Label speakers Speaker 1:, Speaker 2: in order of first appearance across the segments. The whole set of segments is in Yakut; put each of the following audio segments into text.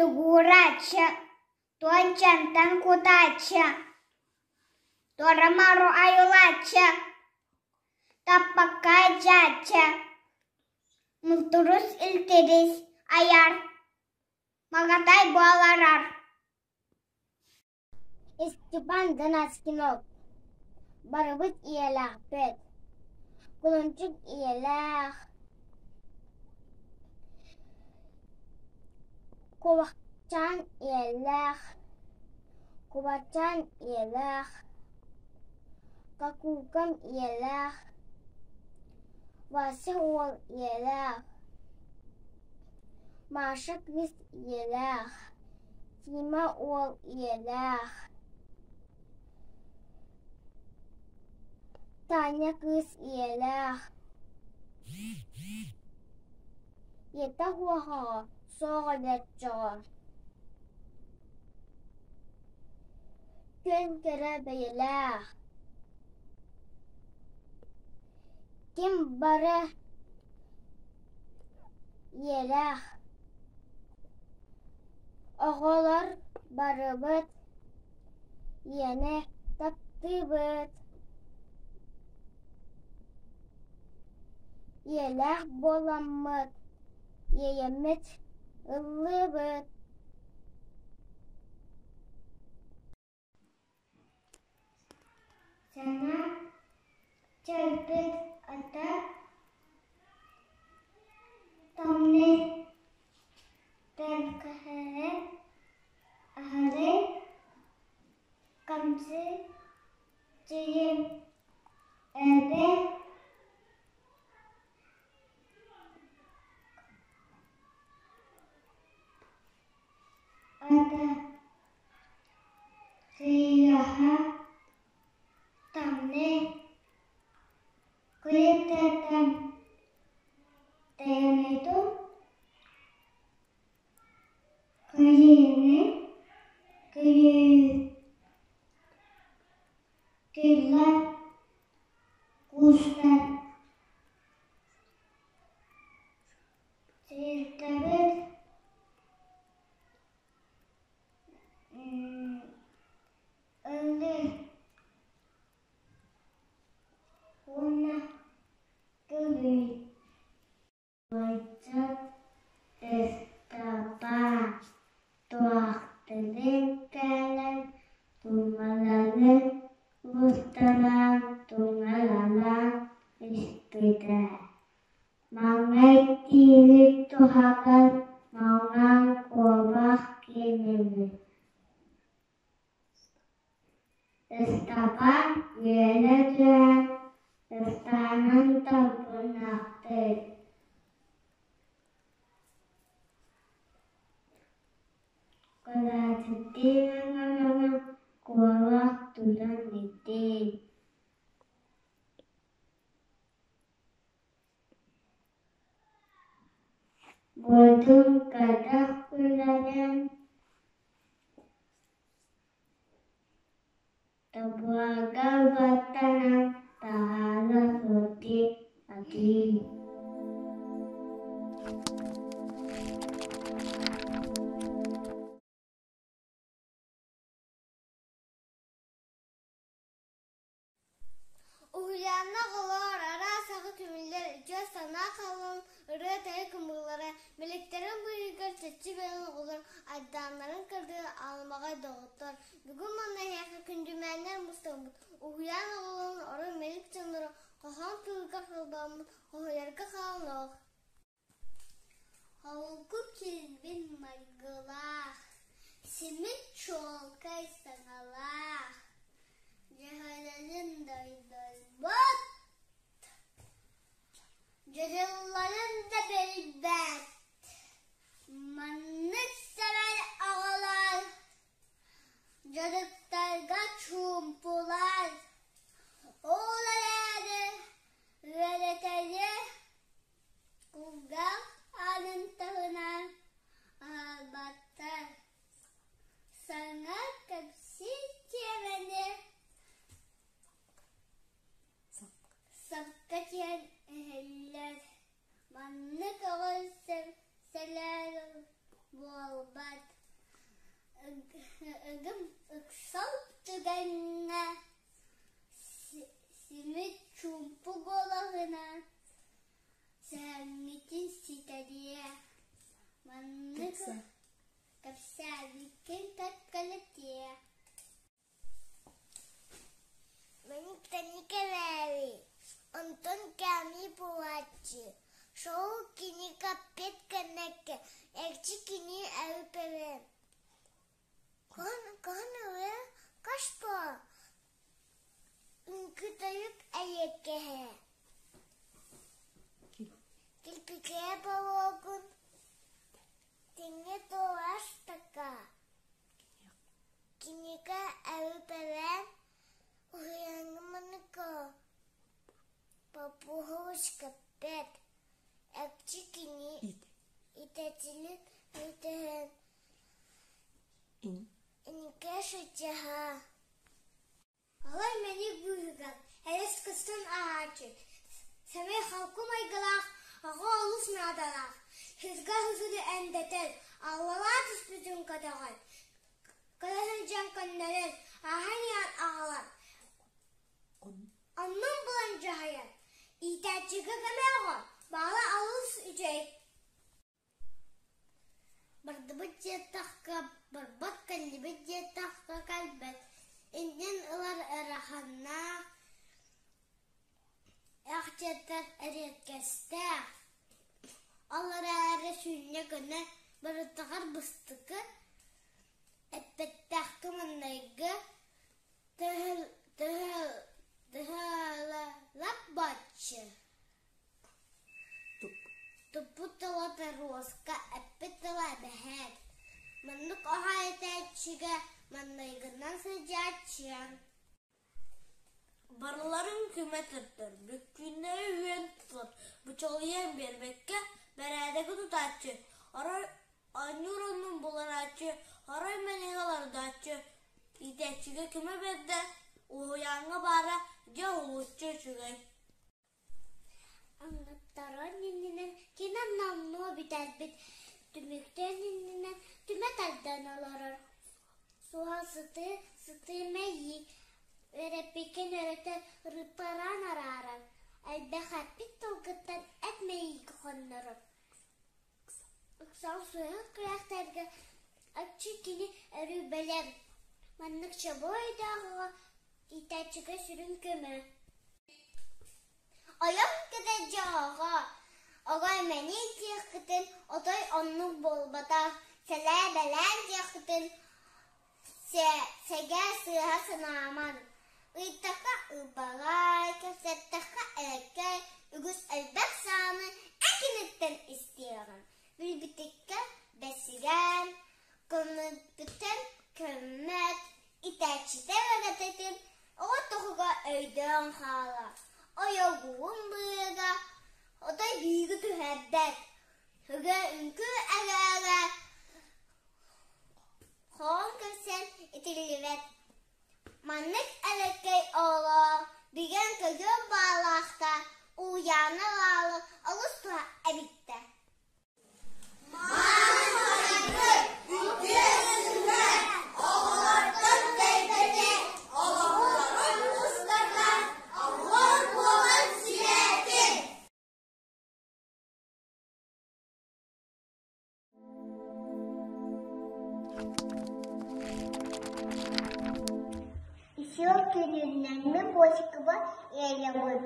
Speaker 1: Тугурааччы, Туончантан кутааччы, Туора-маары айылааччы, Таппакка дьааччы, Мултурус илтирис айар, Магатай буоларар.
Speaker 2: Степан Донаскинов Барыбыт ийэлээхпит, кулунчук ийэлээх, кубахчаан ийэлээх, кубачаан ийэлээх, какукам ийэлээх, Вася уол ийэлээх, Маша кыыс ийэлээх Тима уол ийэлээх, Таня кыыс ийэлээх, ийэтэ хуохаҕа суох өлөччөҕө, күн кэрэ бэйэлээх, ким бары ийэлээх Оҕолор барыбыт ийэни таптыыбыт, ийэлээх буоламмыт иэйэммит ыллыыбыт.
Speaker 1: Саҥа чөлбүт ата томнай тэлгэһэ аһары хамсыы чыйым эбэ ата Сыыһа таҥныы кыйыттартан тэйэнитин кыйыны кыйыы кыыллар кустар Сыырдабыт Ыллыы уонна кылыы Бачча Ыстапаан туохтарын кэлэн тумаларын усталаан туҥалалаан испитэ. Маҥнай тииһит туһаҕар маҥан куобах киирбит. Ыстапаан үөрэ түһэн ыстаанын торбунахтыыр. Кылаачыттыы маҥан куобах туран иттин. Буотун кэтэх күлэрин тобуга баттанан таһаара сылдьыы атыы
Speaker 2: Уһуйааҥҥа оҕолор араас аҕа түмүллэр үтүө санаа халыҥ ырыа-тойук ымыылара, миликтэрин быыһыгар чаччы бэйэн оҕолор айдааннарын кырдыы аалымаҕай доҕоттор. Бүгүн манна эһиэхэ күндүмээннэр мустаммыт, уһуйаан оҕолорун орой милик дьонноро хоһоон тылыгар холбооммут хоһуйарга хаалан Холку килбин майгылаах, симик чуолкай саҥалаах, дьөһөлөлүн дойдойбот, дьырылларын да билбэт, маннык сэмэй оҕолор дьарыктарга чуумпулар, ол эрээри үөрэтэри Кулгаах аанын таһынан аһаабаттар, саҥа кэпсиир тиэмэни сапка тиийэн иһиллэр, маннык оҕо сэлээр буолбат. Ыгым ыксал түгэҥҥэ симик чуумпу буолаҕына сэһэҥҥитин ситэриэ, маннык кэпсээбиккин кэккэлэтиэ.
Speaker 1: Мэниктэникэлээри, онтон кээмий буолааччы, шоу кини каппет кэннэккэ, эрчи кини эрпэрэн Кыһын ырыа кашпо үҥкүү-тойук эйиэккэһэ Кирпичээ боруогун тэҥҥэ туораастакка Кинигэ эрпэрэн уһуйааҥҥа маныка Боппуруос кэппэт, экчи кини итэтилин үтэһэн иникэ сылдьыһа.
Speaker 2: Алай мэник быыһыгар элэс кыстан ааһааччы, сэмэй холку майгылаах оҕо олус наадалаах, сырга сытыы эндэтэр, аллараа түспүтүн көтөҕөр, көрө сылдьан көннөрөр, ааһан иһэн аҕалар. Оннун булан дьаһайар, иитээччигэ көмө оҕо, баала олус үчүгэй. Бардыбыт диэтэххэ барбат, кэллибит диэтэххэ кэлбэт, иннин ылар ыараханнаах, эх диэтэр эриэккэстээх, ол эрээри сүүнньэ көнө, барытыгар быстыкы, эппэттэххэ маҥнайгы Тыһыалап баччы Туппут тыла торуоска, эппит тыла эбэһээт Маннык оһо этээччигэ маҥнайгынан сылдьааччыаҥ
Speaker 3: Барыларын күмэ тыртар, бүккүннэри үөн тутар, бычалыйан биэрбэккэ бэрээдэги тутааччы, арай оонньуур оннун буларааччы, арай мэнигэ олордооччу, иитээччигэ көмө биэрдэ, уһуйааҥҥа баара дьэ уһулуччу үчүгэй.
Speaker 1: Аҥаттаран иннинэн кини номнуо бүтэрбит, түмүктүөн иннинэн түмэ тардан олорор. Суһал сытыы, сытыы мэйии, үөрэппиккин үөрэтэн ырыппараан араарар, элбэх эппит тылгыттан эт мэйиигэ хоннорор. Ыксал суһал күрэхтэргэ аччык кини өрүү бэлэм, маннык чобуо өйдөөх оҕо иитээччигэ сүрүн көмө.
Speaker 2: Ойох кэтэдьэ оҕо, оҕо эмэний диэххитин отой оннук буолбатах, сэлээ-бэлээн диэххитин сэгэ сыыһа санааман, ыйдахха ылбаҕай, кэпсэттэххэ элэккэй, үгүс элбэх сааны экиниттэн истиэҕин, билбитиккэ бэсигэн, көмүппүтүн көммөт, итээччитэ бэгэтэтин оҕо туһуга өйдөөн хаалар, ойоҕуун быыга отой бииги түһэрбэт, үгэ үҥкүү эгээгэ Хоһоон көрсөн итиллибэт, маннык элэккэй оҕолоох, бүгэн көтүөн баҕалаахта Ууйаана Лаалы олус туһа эбиттэ.
Speaker 4: Мааны үтүө сыһыан оҕолортон тэйбэтэ, олохторун устата оһуор буолан сирээтин.
Speaker 1: Еще күнүннэҥҥи буочукаба иэйэбин,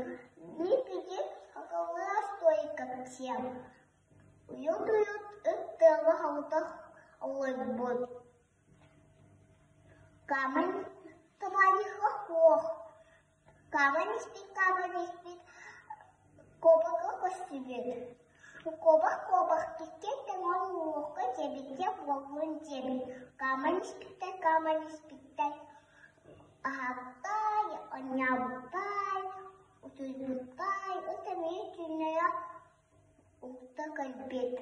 Speaker 1: мин ити сахалыы стойка всем. Уйут-уйут ыт тыала соҕотох олорбут. Камень товариха суох. Камень испит, камень испит, куобахха көстүбүт. Куобах куобах иккиэн тэҥҥэ уҥуохха диэбиттэ буоллун диэбит. Камень испиттэр, камень испиттэр аһаабыттай, оонньообуттай, утуйбуттай, ыт эмиэ түүннэрэ укта кэлбит.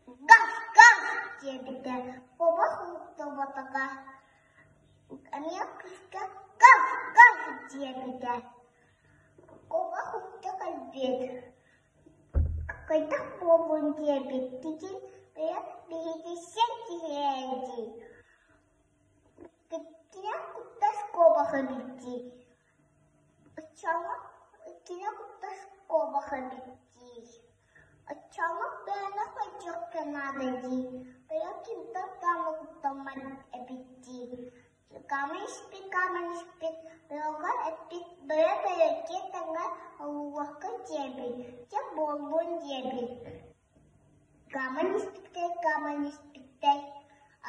Speaker 1: «Гав-гав!» диэбитэ, куобах уһуктубатаҕа, эмиэ күүскэ «Гав-гав!» диэбитэ, куобах уһукта кэлбит, хайдах буоллун диэбиттии, бэйэ биһиги сиэн киһи ээ дии. куобах эбит дии. Оччоҕо кини куттас куобах эбит дии. Оччоҕо бэйэни хайдыахха наада дии, бэйэ кимтэн даҕаны куттаммат эбит дии. Каман испит, каман испит, быйылгы эппит бэйэ бэйэккэ тэҥҥэ уһуохха диэбит, дьэ буоллун диэбит. Каман испиттэр, каман испиттэр,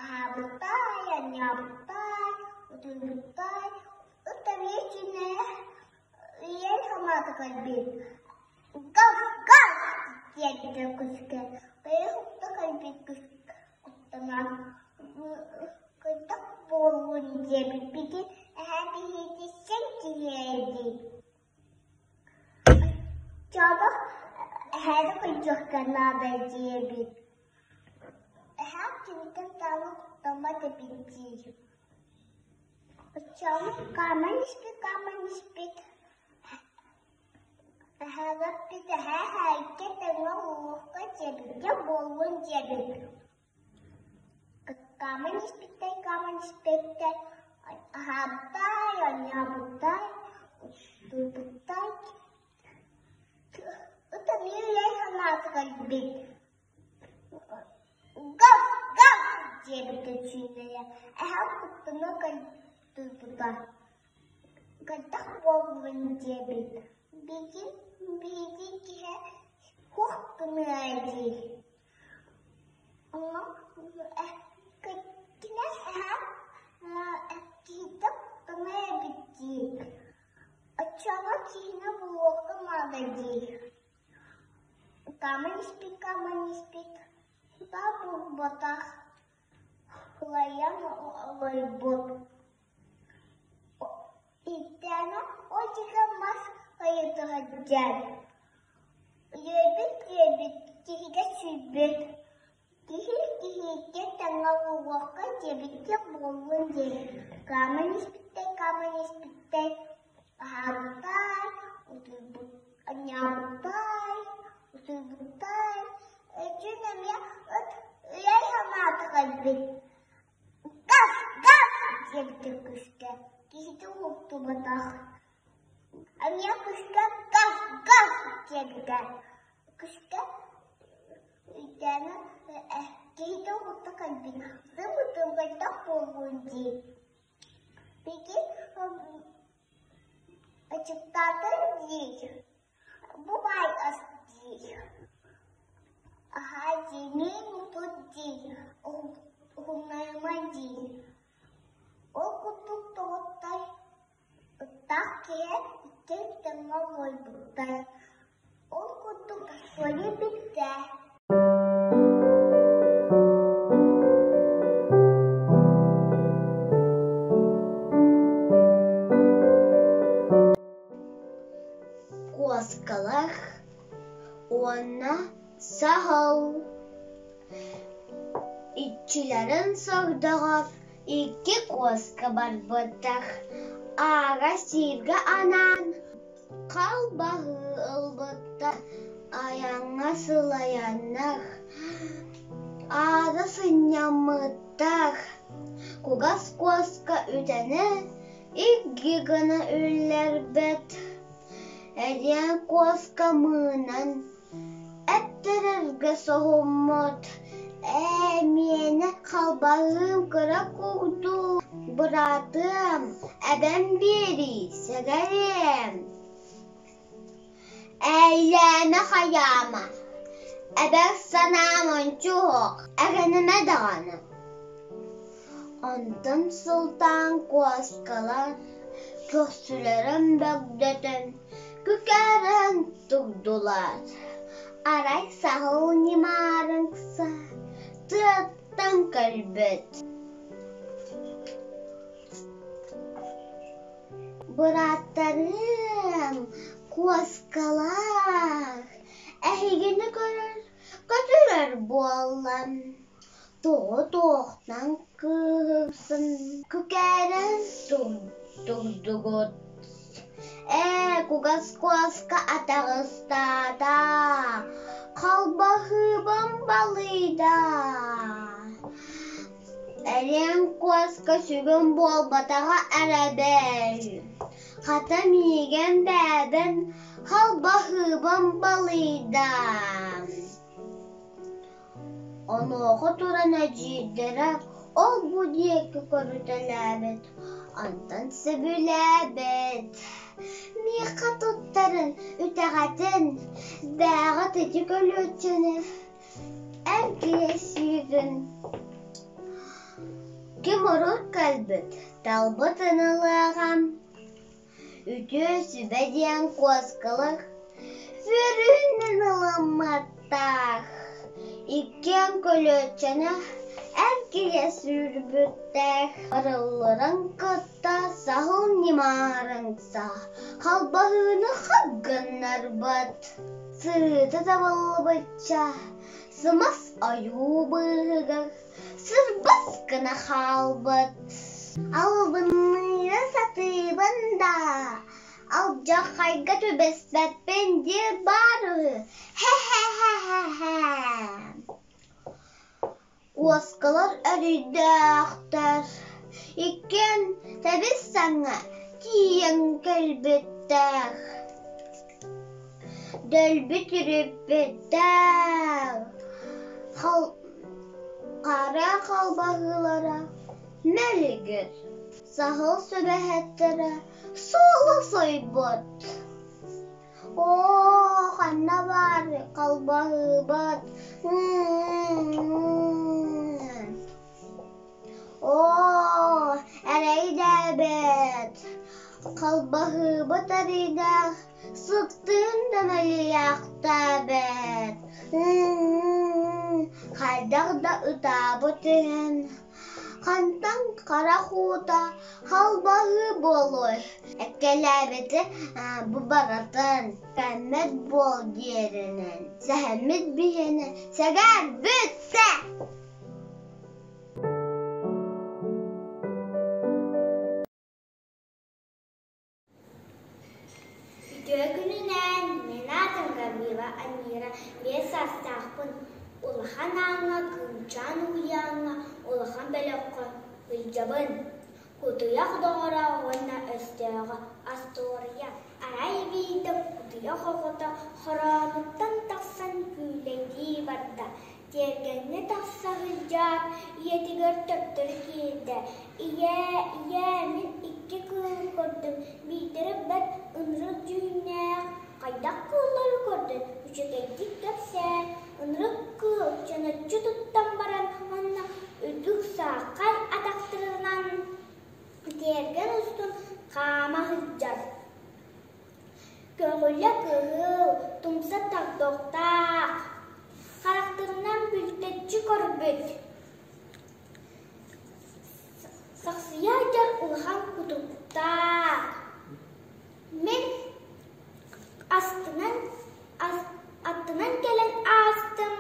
Speaker 1: аһаабыттай, анньаабыттай, утуйбуттай, ыт эмиэ кинилэри ийэн санаата кэлбит. Гав, гав диэбитэ күскэ, бэйэ уһукта кэлбит куттанан хайдах буоллун диэбиппитин эһээ биһиги син киһиэ дии. Оччоҕо эһээни көрдүөххэ наада диэбит. Эһээ киниттэн даҕаны куттаммат эбит диир. Оччоҕо хааман испит, хааман испит Эһээгэппит эһээ эһээйиккэ тэҥҥэ уһуохха диэбиккэ буоллун диэбит. Хааман испиттэр, хааман испиттэр, аһаабыттай, оонньообуттай, утуйбуттай, ыт эмиэ үөй санаата кэлбит. Гав, гав диэбитэ сүүнэйэ, эһэм куттана турбута. Хайдах буоллун диэбит, билигин биһиги киһи суох гыныа дии. Онно кини эһэм киһитэ куттанар эбит дии. Оччоҕо киһини булуохха наада дии. Каман испит, каман испит, баа буолбатах, сылайан олорбут. Иттээнэ ол диэки мас хайыта сылдьар. Үөбүт-үөбүт киһигэ сүүйбүт. Киһи киһиэхэ тэҥҥэ уһуохха диэбиккэ буоллун диэн хааман испиттэр, хааман испиттэр, аһаабыттай, утуйбут, анньаабыттай, утуйбуттай, өтүүн эмиэ ыт үөй санаата кэлбит. Гав, гав диэбитэ күүскэ, киһитэ уһуктубатах. Эмиэ күүскэ гав, гав диэбитэ. Күүскэ өйдөөнө киһитэ уһукта кэлбит. Сым-ытым хайдах буоллун дии. Биһиги ачыктаатын дии. Бу баай ас дии. Аһаа дии, миин утут дии, уһуннарыма дии. Ол курдук доҕоттор ыттаах киһи иккиэн тэҥҥэ олорбуттар. Ол курдук история бүттэ.
Speaker 4: Куоскалар уонна саһыл Иччилэрин сордоҕор икки куоска барбыттар, аара сииргэ анаан халбаһыы ылбыттар, айаҥҥа сылайаннар, аара сынньаммыттар. Кугас куоска үтэни икки гына үллэрбит, эриэн куоска мыынан эттэрэргэ соһуммут, ээ миэнэ халбаһыым кыра курдук, быраатыам, эбэм биэрии, сэгэриэм Эйээмэ хайаама, эбэр санаам ончу уһук, эрэнимэ даҕаны. Онтон сылтаан куоскалар көхсүлэрин бөгдөтөн, күкээрэн турдулар. Арай саһыл ньымаарыҥса тыаттан кэлбит. Бырааттарыам, куоскалар, эһигини көрөр, көтүрэр буоллам, тоҕо туохтан кыыһырсын күкээрэн турдугут? Ээ, кугас куоска атаҕастаата, халбаһыыбын балыйда. Эриэн куоска сүгүн буолбатаҕа эрэ бээ Хата миигин бээбин халбаһыыбын балыйда. Онуоха туран эдьиийдэрэ ол-бу диэки көрүтэлээбит, онтон сөбүлээбит: «Миэхэ туттарын үтэҕэтин, бээҕит ити көлүөччүнү эн киһи сиигин Ким урут кэлбит, талбыт ынылыаҕа, үтүө сүбэ диэн куоскалык үөрүүнэн ылымматтаах, иккиэн көлүөччэни эр киһи сүүрбүттээх, барылларын кытта саһыл ньымаарыҥса, халбаһыыны хап гыннарбат, сырыыта табыллыбычча, сымас ойуу быыһыгар сырбас гына хаалбыт. Албынныыра сатыыбын да, алдьархайга түбэспэппин диир баар үһү, һэ-һэ-һэ-һэ Куоскалар өрүйдээхтэр, иккиэн тэбис-тэҥҥэ тиийэн кэлбиттэр, дөлбү түрүппүттэр, хара халбаһыылара мэлигир, саһыл сүбэһиттэрэ суола сойбут. Оо, ханна баар халбаһыыбыт? Оо, эрэйдээбит! Халбаһыыбыт эрэйдээх, сыттыын да мэлийээхтээбит. Хайдах да ытаабыт иһин Хантан харах уута халбаһыы буолуой, эккэлээбити бу барытын кэммэт буол диэринэн сэһэммит биһиэнэ сэгээр бүттэ.
Speaker 1: Үтүө күнүнэн, мин аатым Гаврила Амира, 5 саастаахпын. Улахан ааҥҥа, Кыымчаан уһуйааҥҥа улахан бөлөххө сылдьабын. Кутуйах доҕоро уонна өстөөҕө остуоруйа. Арай биирдэ кутуйах оҕото хороонуттан тахсан күүлэйдии барда. Тиэргэҥҥэ тахса сылдьаат, ийэтигэр төттөрү киирдэ: «Ийээ, ийээ, мин икки кыылы көрдүм, биирдэрэ бэрт ынырык дьүһүннээх, хайдах кыыллары көрдүн, үчүгэйдик кэпсээ, ынырык кыыл чөмөччү туттан баран уонна үрдүк сааххай атахтарынан тиэргэн устун хаама сылдьар. Көҕүлэ кыһыл, тумса тордохтоох, харахтарынан бүлтэччи көрбүт, сахсыйа сылдьар улахан кутуруктаах. Мин астынан, аттынан кэлэн аастым,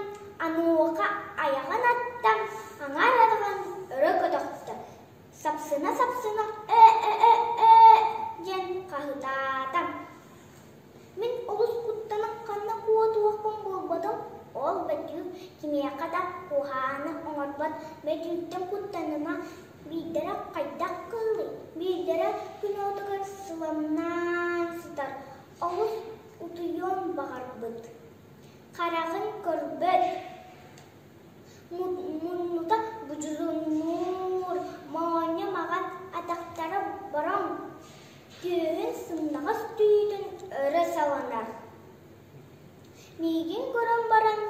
Speaker 1: онуоха айаҕын аттан аҥаар атаҕын өрө көтөхтө, Сапсына-сапсына «Э-э-э-э» диэн хаһытаата. Мин олус куттанан ханна куотуохпун булбатым, ол бөтүүк кимиэхэ да куһаҕаны оҥорбот бөтүүктэн куттаныма, биирдэрэ хайдах кыылый, биирдэрэ күн уотугар сыламнаан сытар, олус утуйуон баҕарбыт, хараҕын көрбөт Муннута будьуруннуур, моонньо маҕан атахтара бороҥ, түөһүн сымнаҕас түүтүн өрө саланар. Миигин көрөн баран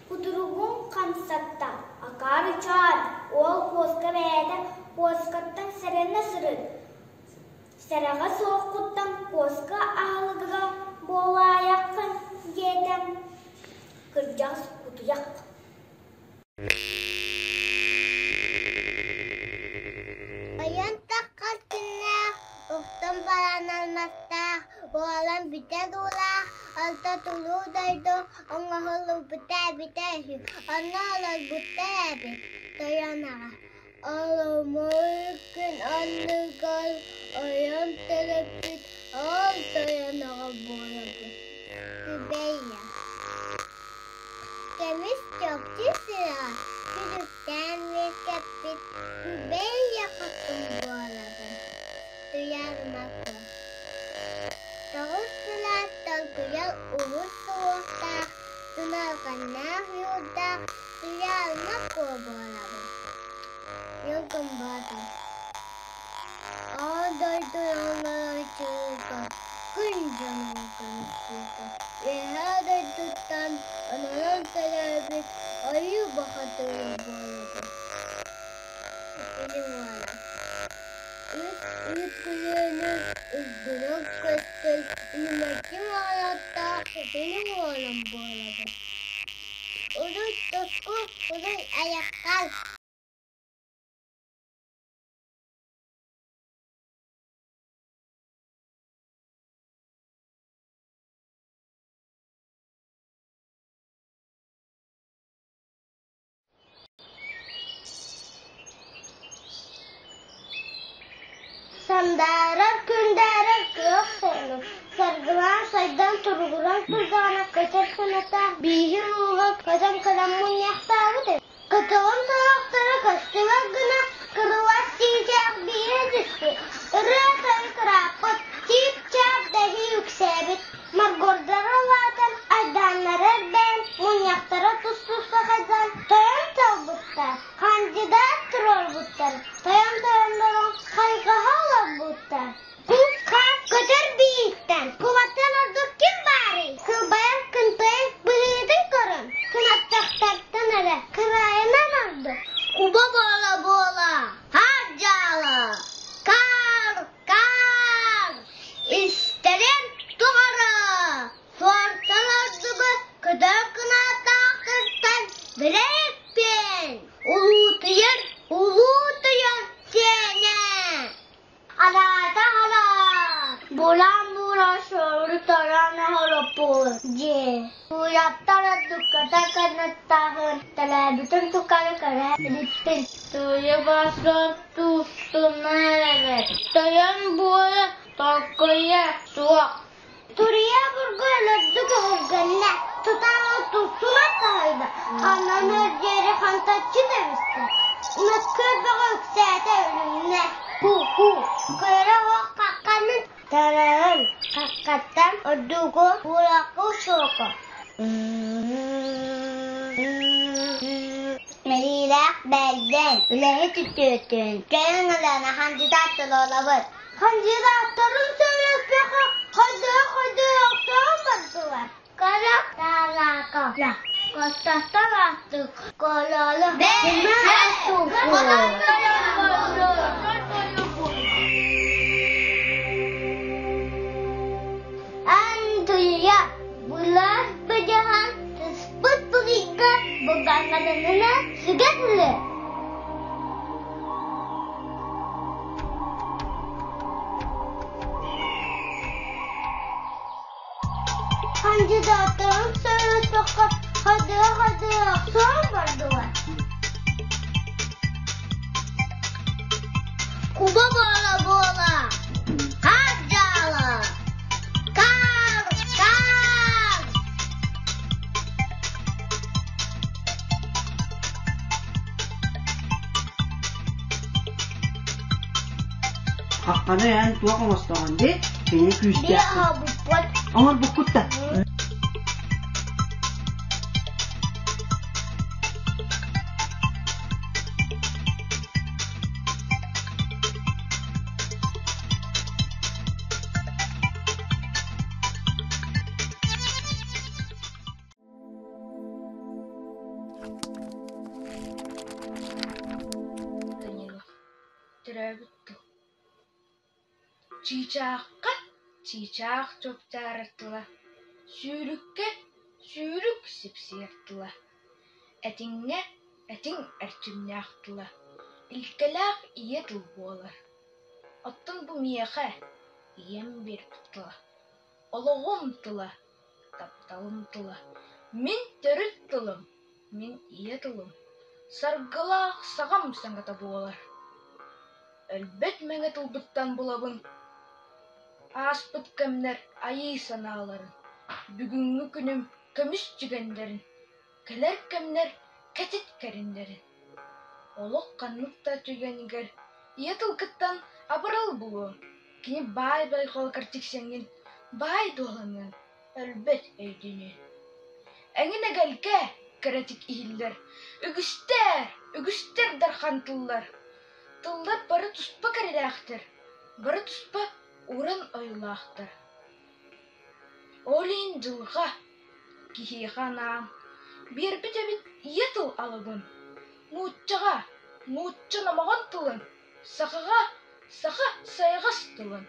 Speaker 1: кутуругун хамсатта, акаарычаан, уол куоска бэйэтэ куоскаттан сэрэнэ сырыт, сэрэҕэ суоххуттан куоска аһылыга буолаайаххын диэтэ кырдьаҕас кутуйах.
Speaker 4: Ойон таххар күннээх, охтон баран алмастаах, уолан бүтэр уулаах, алта тулуу дойду оҥоһуллубута эбитэ үһү, онно олорбуттар эбит, тойон аҕа. Аламай күн анныгар ойон төрөппүт ол тойон аҕа буолабыт. Күбэйэ. Көмүс чопчу сыаҕа күлүктээн үөскэппит. Күбэйэ хотун буолабын, Туйаарыма Куо. Тоҕус сылаас долгуйар уһун суһуохтаах, туналҕаннаах ньуурдаах Туйаарыма Куо буолабын. Ньургун Боотур. Аан дойду оҥорооччуга күн дьонун көмүскүүргэ Үөһээ дойдуттан ононон төрөөбүт ойуу бухатыыра буолабын. Илин уола. Үс үүт күрүөнү үрдүнэн көстөр илимэччи маҕанаттаах илин уолан буолабын. Урут туску, уруй айаххал! Сандаарар күндээрэр күөх сайыным, саргылаан сайдан туругуран турдаҕына көтөр кынаттаах бииһин ууга көтөн кэлэн мунньахтаабыт эбит. Кытылым сорохторо көстүбэт гына кырылас чыычаах биирэ түспүт, ырыа-тойук ырааппыт, чип-чаап дэһии үксээбит, моргуордара улаатан, айдааннара элбээн, мунньахтара тус-туспа хайдан тойон талбыттар, хандьыдаат туруорбуттар, тойон тойоннорун хайҕаһа олорбуттар. Кус-хаас көтөр бииһиттэн кубаттан ордук ким баарый? Кылбайар кынтайын быһыытын көрөн, кынаттахтартан эрэ кыраайынан ордук. Куба буола-буола, хаар дьаала, каар, каар, истэрин тухары суортан ордугу көтөр кынааттаахтартан билэриппин. Улуутуйар, улуутуйар сиэнэ. Араата халаа, булан-булан суору торон оһороппун дьиэ. Уйаттар ордукката кынаттааһын, төлөөбүтүн тухары көрө иликпин.
Speaker 3: Туйа барсан туустуна эрэбит, тойон буола толкуйа суох.
Speaker 4: Туруйа бургу өлөрдүк өһүргэннэ, тутаҕын туттуна таһыйда, ханан өр диэри хантаччы тэбистэ, мөккүөр бөҕө үксээтэ үлүннэ. Ку-ку, көрө оһох хахханын тарарын хаххаттан ордугу буолаку суоку. Мэриилээх бэрдэн, үлэһит үтүөтүн, кэлин ылан хандьыдаат туруорабыт. Хандьыдааттарын сөрөспөхө хайдыы-хайдыы охсоон бардылар. Кара таалаака, костастан астык, кололу, Андуйа, былаас быдьаһан сыспыт быһыйга былгааннанына сүгэ тылы. Хандьыдааттарын сырыттахха хадыы-хадыы охсон бардылар. Куба буола-буола, хаар дьаала, каар, каар!
Speaker 5: Хахханы эн туох оҥостоҕун дии? Кини күүстээх. Оҥорбуккут да?
Speaker 6: Данилов төрөөбүт тыл Чыычаахха чыычаах чуопчаарар тыла, сүүрүккэ сүүрүк сипсийэр тыла, этиҥҥэ этиҥ эрчимнээх тыла, илгэлээх ийэ тыл буолар. Оттон бу миэхэ ийэм биэрбит тыла, олоҕум тыла, тапталым тыла, мин төрүт тылым, мин ийэ тылым, саргылаах саҕам саҥата буолар. Өлбөт мэҥэ тылбыттан булабын, ааспыт кэмнэр айыы санааларын, бүгүҥҥү күнүм көмүс дьүгэннэрин, кэлэр кэмнэр кэтит кэриннэрин. Олох ханнык да түгэнигэр ийэ тылгыттан абырал булуоҥ, кини баай байҕалыгар тиксэҥҥин баай дуоланыаҥ, өлбөт өйдөнүө. Эҥин эгэлгэ кэрэтик иһиллэр, үгүстэр, үгүстэр дархан тыллар. Тыллар бары туспа кэрэлээхтэр, бары туспа уран ойуулаахтар. Ол иһин дьылҕа киһиэхэ анаан биэрбит эбит ийэ тыл алыбын, нууччаҕа нуучча номоҕон тылын, сахаҕа саха сайаҕас тылын.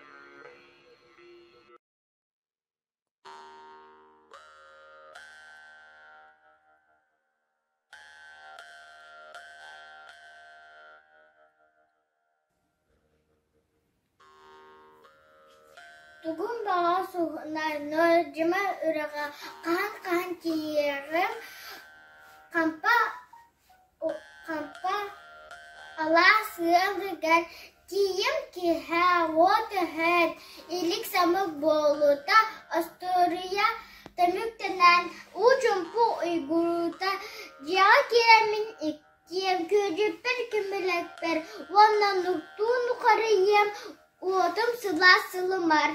Speaker 4: Тугун баҕа Нуордьума үрэҕэ хаһан-хаһан тиийэрим, Хампа Хампа алаас ыалыгар тиийэн киэһэ уот өһөөн, илик-самык буолуута, остуоруйа түмүктэнэн уу-чуумпу уйгуруута дьиэҕэ киирэммин иккиэн күөдьүппэр көмөлөспөр уонна нуктуу нухарыйыам уотум сылаас сылымар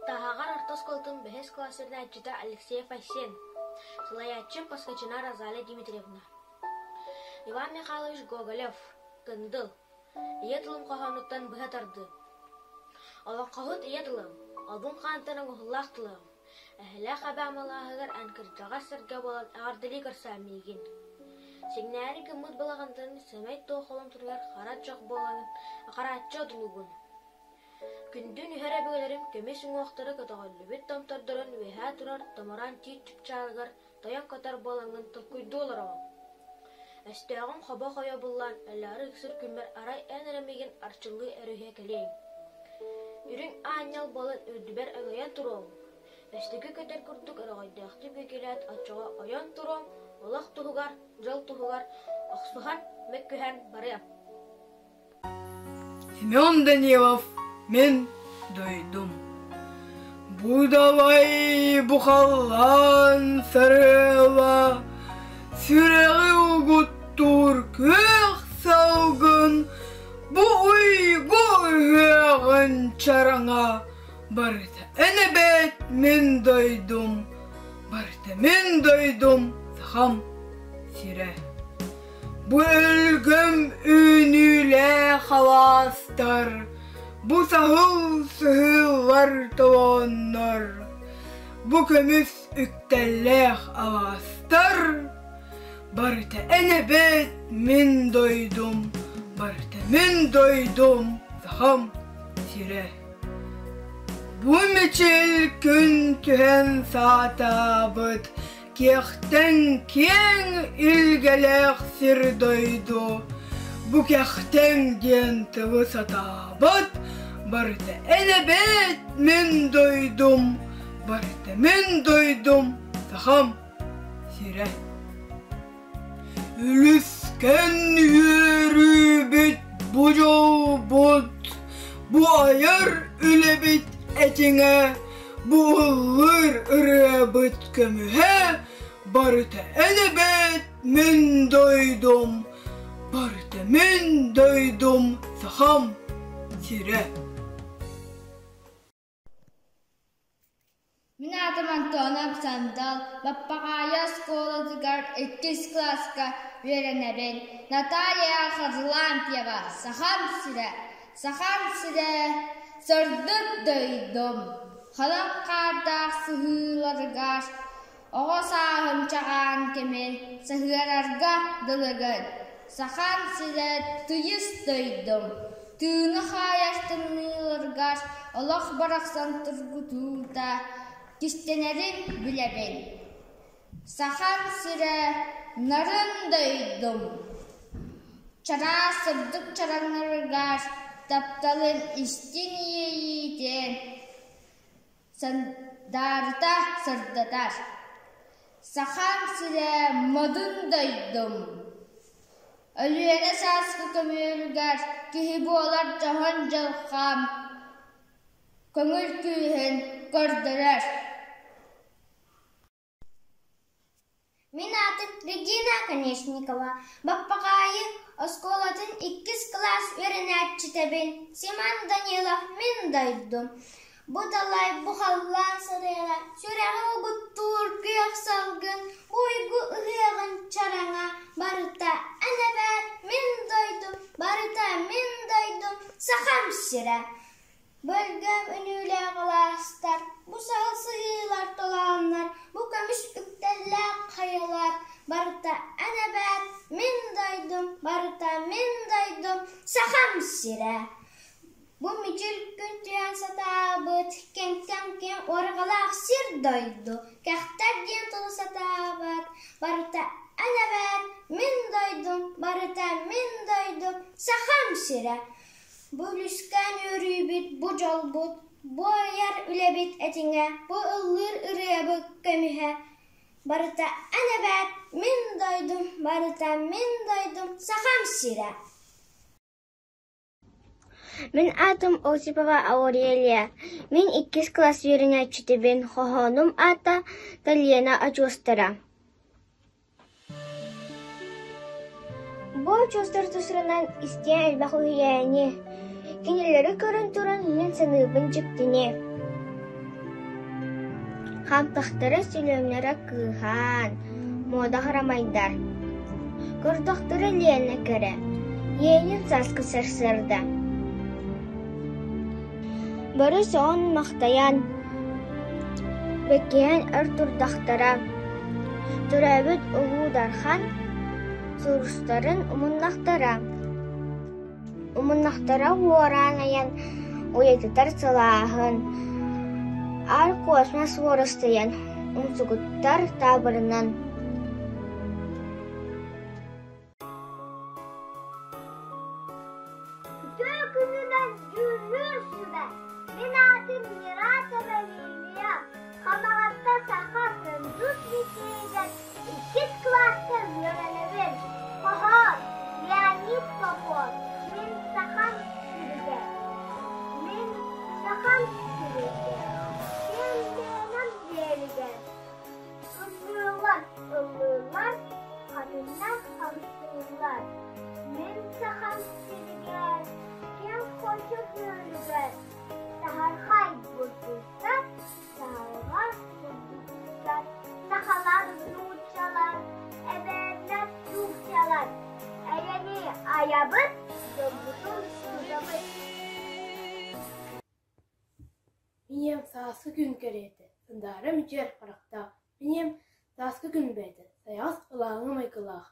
Speaker 7: Таһаҕар орто оскуолатын бэһис кылаас үөрэнээччитэ Алексеев Айсен, салайааччы Поскачина Розалия Дмитриевна, Иван Михайлович Гоголев, Кындыл, Ийэ тылым хоһоонуттан быһа тардыы. Олоҥхоһут ийэ тылым, албын хаантан оҥоһуллаах тылым, Эһэлээх эбээ малааһыгар эн кырдьаҕас сэргэ буолан эҕэрдэлии көрсөөн миигин. Сиҥнээри гыммыт балаҕантан сэмэй туох холумтуругар хара чох буолан харааччы одулугун. Күндүн үһэр өбүгэлэрим көмүс уҥуохтара көтөҕүллүбүт томтордорун үөһээ турар томороон тиит чыпчаалыгар тойон көтөр буолаҥҥын толкуйдуу олороҕун. Өстөөҕүм хобо хойо буллаан өлөөрү ыксыр күммэр арай эн эрэ миигин арчылыы өрүһүйэ кэлиэҥ. Үрүҥ аанньал буолан үрдүбэр өҥөйөн туруоҥ. Өстөкү көтөр курдук өрөҕөйдөөхтүк үөгүлээт оччоҕо ойон туруом, олох туһугар, дьол туһугар охсуһан, мөккүһэн барыам.
Speaker 8: Семен Данилов мин дойдум. Бу далай бу халлаан сарыала сүрэҕи угуттуур күөх салгын бу уйгу ыһыаҕын чараҥа барыта эн эбээт мин дойдум, барыта мин дойдум сахам сирэ. Бу өлгөм үүнүүлээх алаастар, бу саһыл сыһыылар толооннор, бу көмүс үктэллээх алаастар, барыта эн эбээт мин дойдум, барыта мин дойдум, сахам сирэ. Бу мичил күн түһэн саатаабыт Киэхтэн киэҥ илгэлээх сир-дойду бу кэхтэн диэн тылы сатаабат, барыта эн эбээт мин дойдум, барыта мин дойдум, сахам сирэ. Үлүскэн үөрүүбүт бу дьолбут, бу айар үлэбит этиҥэ, бу ыллыыр ырыабыт көмүһэ, барыта эн эбээт мин дойдум, барыта мин дойдум сахам сирэ.
Speaker 9: Мин аатым Антонов Сандал, Баппаҕаайы оскуолатыгар иккис кылааска үөрэнэбин. Наталья Харлампьева, Сахам сирэ, Сахам сирэ, сырдык дойдум, халыҥ хаардаах сыһыыларыгар Оҕо сааһым чаҕаан кэмин саһыарарга дылыгын, Сахам сирэ тыйыс дойдум, тыыны хаайар тымныыларгар олох барахсан тургутуута кистэнэрин билэбин. Сахам сирэ нарын дойдум, чараас сырдык чараҥнарыгар тапталын истиҥ иэйиитин Сандаарыта сырдатар, Сахам сирэ модун дойдум, Өлүөнэ сааскы көмүөлүгэр киһи буолар дьоһун дьылҕам көҥүл күүһүн көрдөрөр.
Speaker 4: Мин аатым Регина Оконешникова, Баппаҕаайы оскуолатын иккис кылаас үөрэнээччитэбин. Симон Данилов мин дойдум. Бу далай, бу халлаан сарыала, сүрэҕи угуттуур күөх салгын, уйгу ыһыаҕын чараҥа, барыта эн эбээт мин дойдум, барыта мин дойдум, Сахам сирэ. Бөлгөм үнүүлээх алаастар, бу саһыл сыһыылар толооннор, бу көмүс үктэллээх хайалар, барыта эн эбээт мин дойдум, барыта мин дойдум, Сахам сирэ. Бу мичил күн түһэн сатаабыт, кэмтэн кэм уорҕалаах сир дойду, кэхтэр диэн тылы сатаабат, барыта эн эбээт мин дойдум, барыта мин дойдум, Сахам сирэ. Бу үлүскээн үөрүүбүт, бу дьолбут, бу айар үлэбит этиҥэ, бу ыллыыр ырыабыт көмүһэ барыта эн эбээт мин дойдум, барыта мин дойдум, Сахам сирэ.
Speaker 10: Мин аатым Осипова Аурелия. Мин иккис кылаас үөрэнээччитэбин. Хоһоонум аата Талена очуостара. Бу очуостар тустарынан истиэн элбэх үһүйээни, кинилэри көрөн туран мин саныыбын дьиктини. Хампахтара сүлүөмнэрэ кыыһаан, муода харамайдар. Көрдөхтөрө Лена кэрэ, иэнин сааскы сарсыарда. Бары сөҕөн-махтайан, бэккиһэн өр турдахтара, төрөөбүт Улуу Дархан сулустарын умуннахтара, умуннахтара уораан айан уйатытар сылааһын, аар космос уорастыйан умсугуттар таабырынан.
Speaker 1: Үтүө күнүнэн дьүүллүүр сүбэ! Мин аатым Миратова Лилия. Хамаҕатта саха Кындыс лицейигэр иккис кылааска үөрэнэбин. Хоһоон Леонид Попов Мин сахам сиригэр Мин сахам сиригэр Син тыыным биэригэр Ыллыыллар, ыллыыллар, хатыҥнар хамсыыллар. Мин сахам сиригэр, киэҥ хочо күөлүгэр, саһархай бурдуктар, саһылҕа курдуктар, сахалар, нууччалар, эбээннэр, чукчалар, эйэни айабыт, дьолбутун тутабыт.
Speaker 6: Ийэм сааскы күн кэриэтэ, сандаара мичээр харахтаах, ийэм сааскы күн бэйэтэ, сайаҕас ылааҥы майгылаах,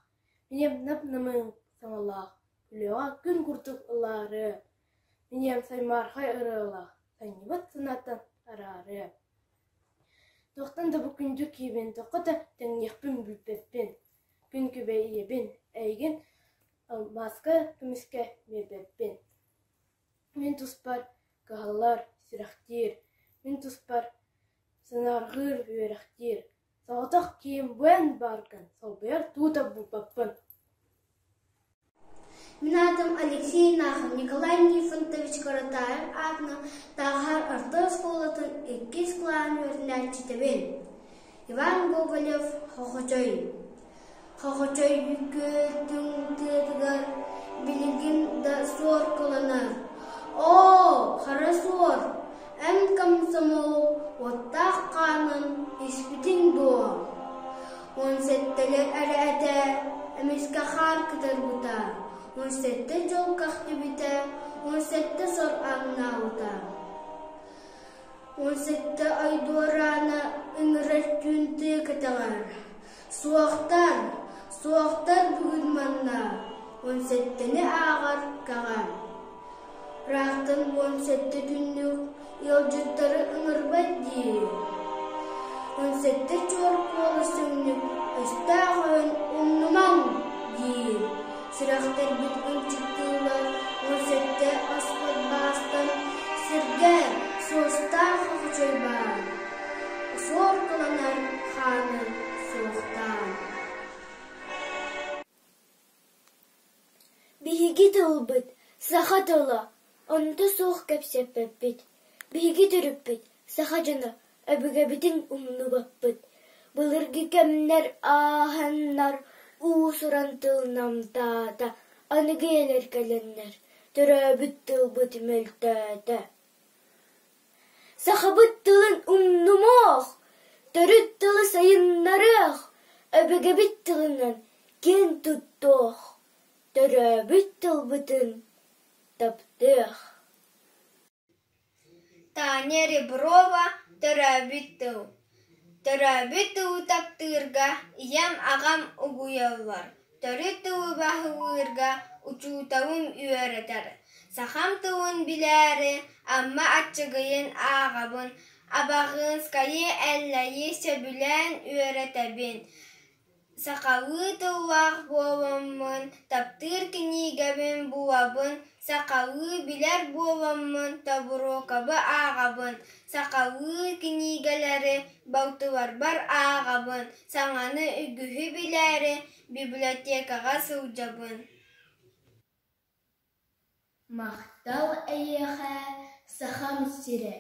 Speaker 6: ийэм нап-намыын саҥалаах, күлүөҕэ күн курдук ылаарыа, ийэм саймаархай ырыалаах, санньыбыт санааттан араарыа. Туохтан да бу күндү киһибин туохха да тэҥниэхпин билбэппин, күн күбэй ийэбин, эйигин алмааска көмүскэ биэрбэппин. Мин туспар кыһаллар, сүрэхтиир, мин туспар санаарҕыыр, үөрэхтиир, соҕотох киһим бу эн бааргын солбуйар туу да булбаппын.
Speaker 2: Мин аатым Алексей Нахов Николай Нифонтович Каратаев аатынан Тааһар орто оскуолатын иккис кылааһын үөрэнээччитэбин. Иван Гоголев Хохочой Хохочой күөл түҥ тыатыгар билигин да суор кыланар. Оо, хара суор, эн комсомол уоттаах хаанын испитиҥ дуо? 17-лэр эрэ этэ, эмискэ хаар кытарбыта, 17 дьол кэхтибитэ, 17 сор ааҥнаабыта. 17 ай дуораана ыҥырар түүн тыа кэтэҕэр. Суохтар, суохтар бүгүн манна, 17-ни ааҕар кэҕэ. Ыраахтан 17 түннүк ыалдьыттары ыҥырбат дии. 17 чуор куолас өҥнүк өстөөх өһүн умнумаҥ диир. Сүрэхтэрбит ынчыктыыллар 17 оспот баастан сиргэ суостаах хохочой баар. Суор кыланар хааны суохтаан.
Speaker 11: Биһиги тылбыт, саха тыла, онто суох кэпсэппэппит. Биһиги төрүппүт, саха дьоно, өбүгэбитин умнубаппыт. Былыргы кэмнэр ааһаннар, уус-уран тыл намтаата, аныгы үйэлэр кэлэннэр, төрөөбүт тылбыт мөлтөөтө. Сахабыт тылын умнумуох, төрүт тылы сайыннарыах, өбүгэбит тылынан киэн туттуох, төрөөбүт тылбытын таптыах.
Speaker 12: Таня Реброва «Төрөөбүт тыл». Төрөөбүт тылы таптыырга ийэм, аҕам угуйаллар, төрүт тылы баһылыырга учууталым үөрэтэр. Сахам тылын билээри Амма Аччыгыйын ааҕабын, Абаҕыынскайы, Эллэйи сөбүлээн үөрэтэбин. Сахалыы тыллаах буоламмын, таптыыр кинигэбин булабын, сахалыы билэр буоламмын Тобуруокабы ааҕабын, сахалыы кинигэлэри балтыларбар ааҕабын, саҥаны үгүһү билээри библиотекаҕа сылдьабын.
Speaker 11: Махтал эйиэхэ, Сахам сирэ,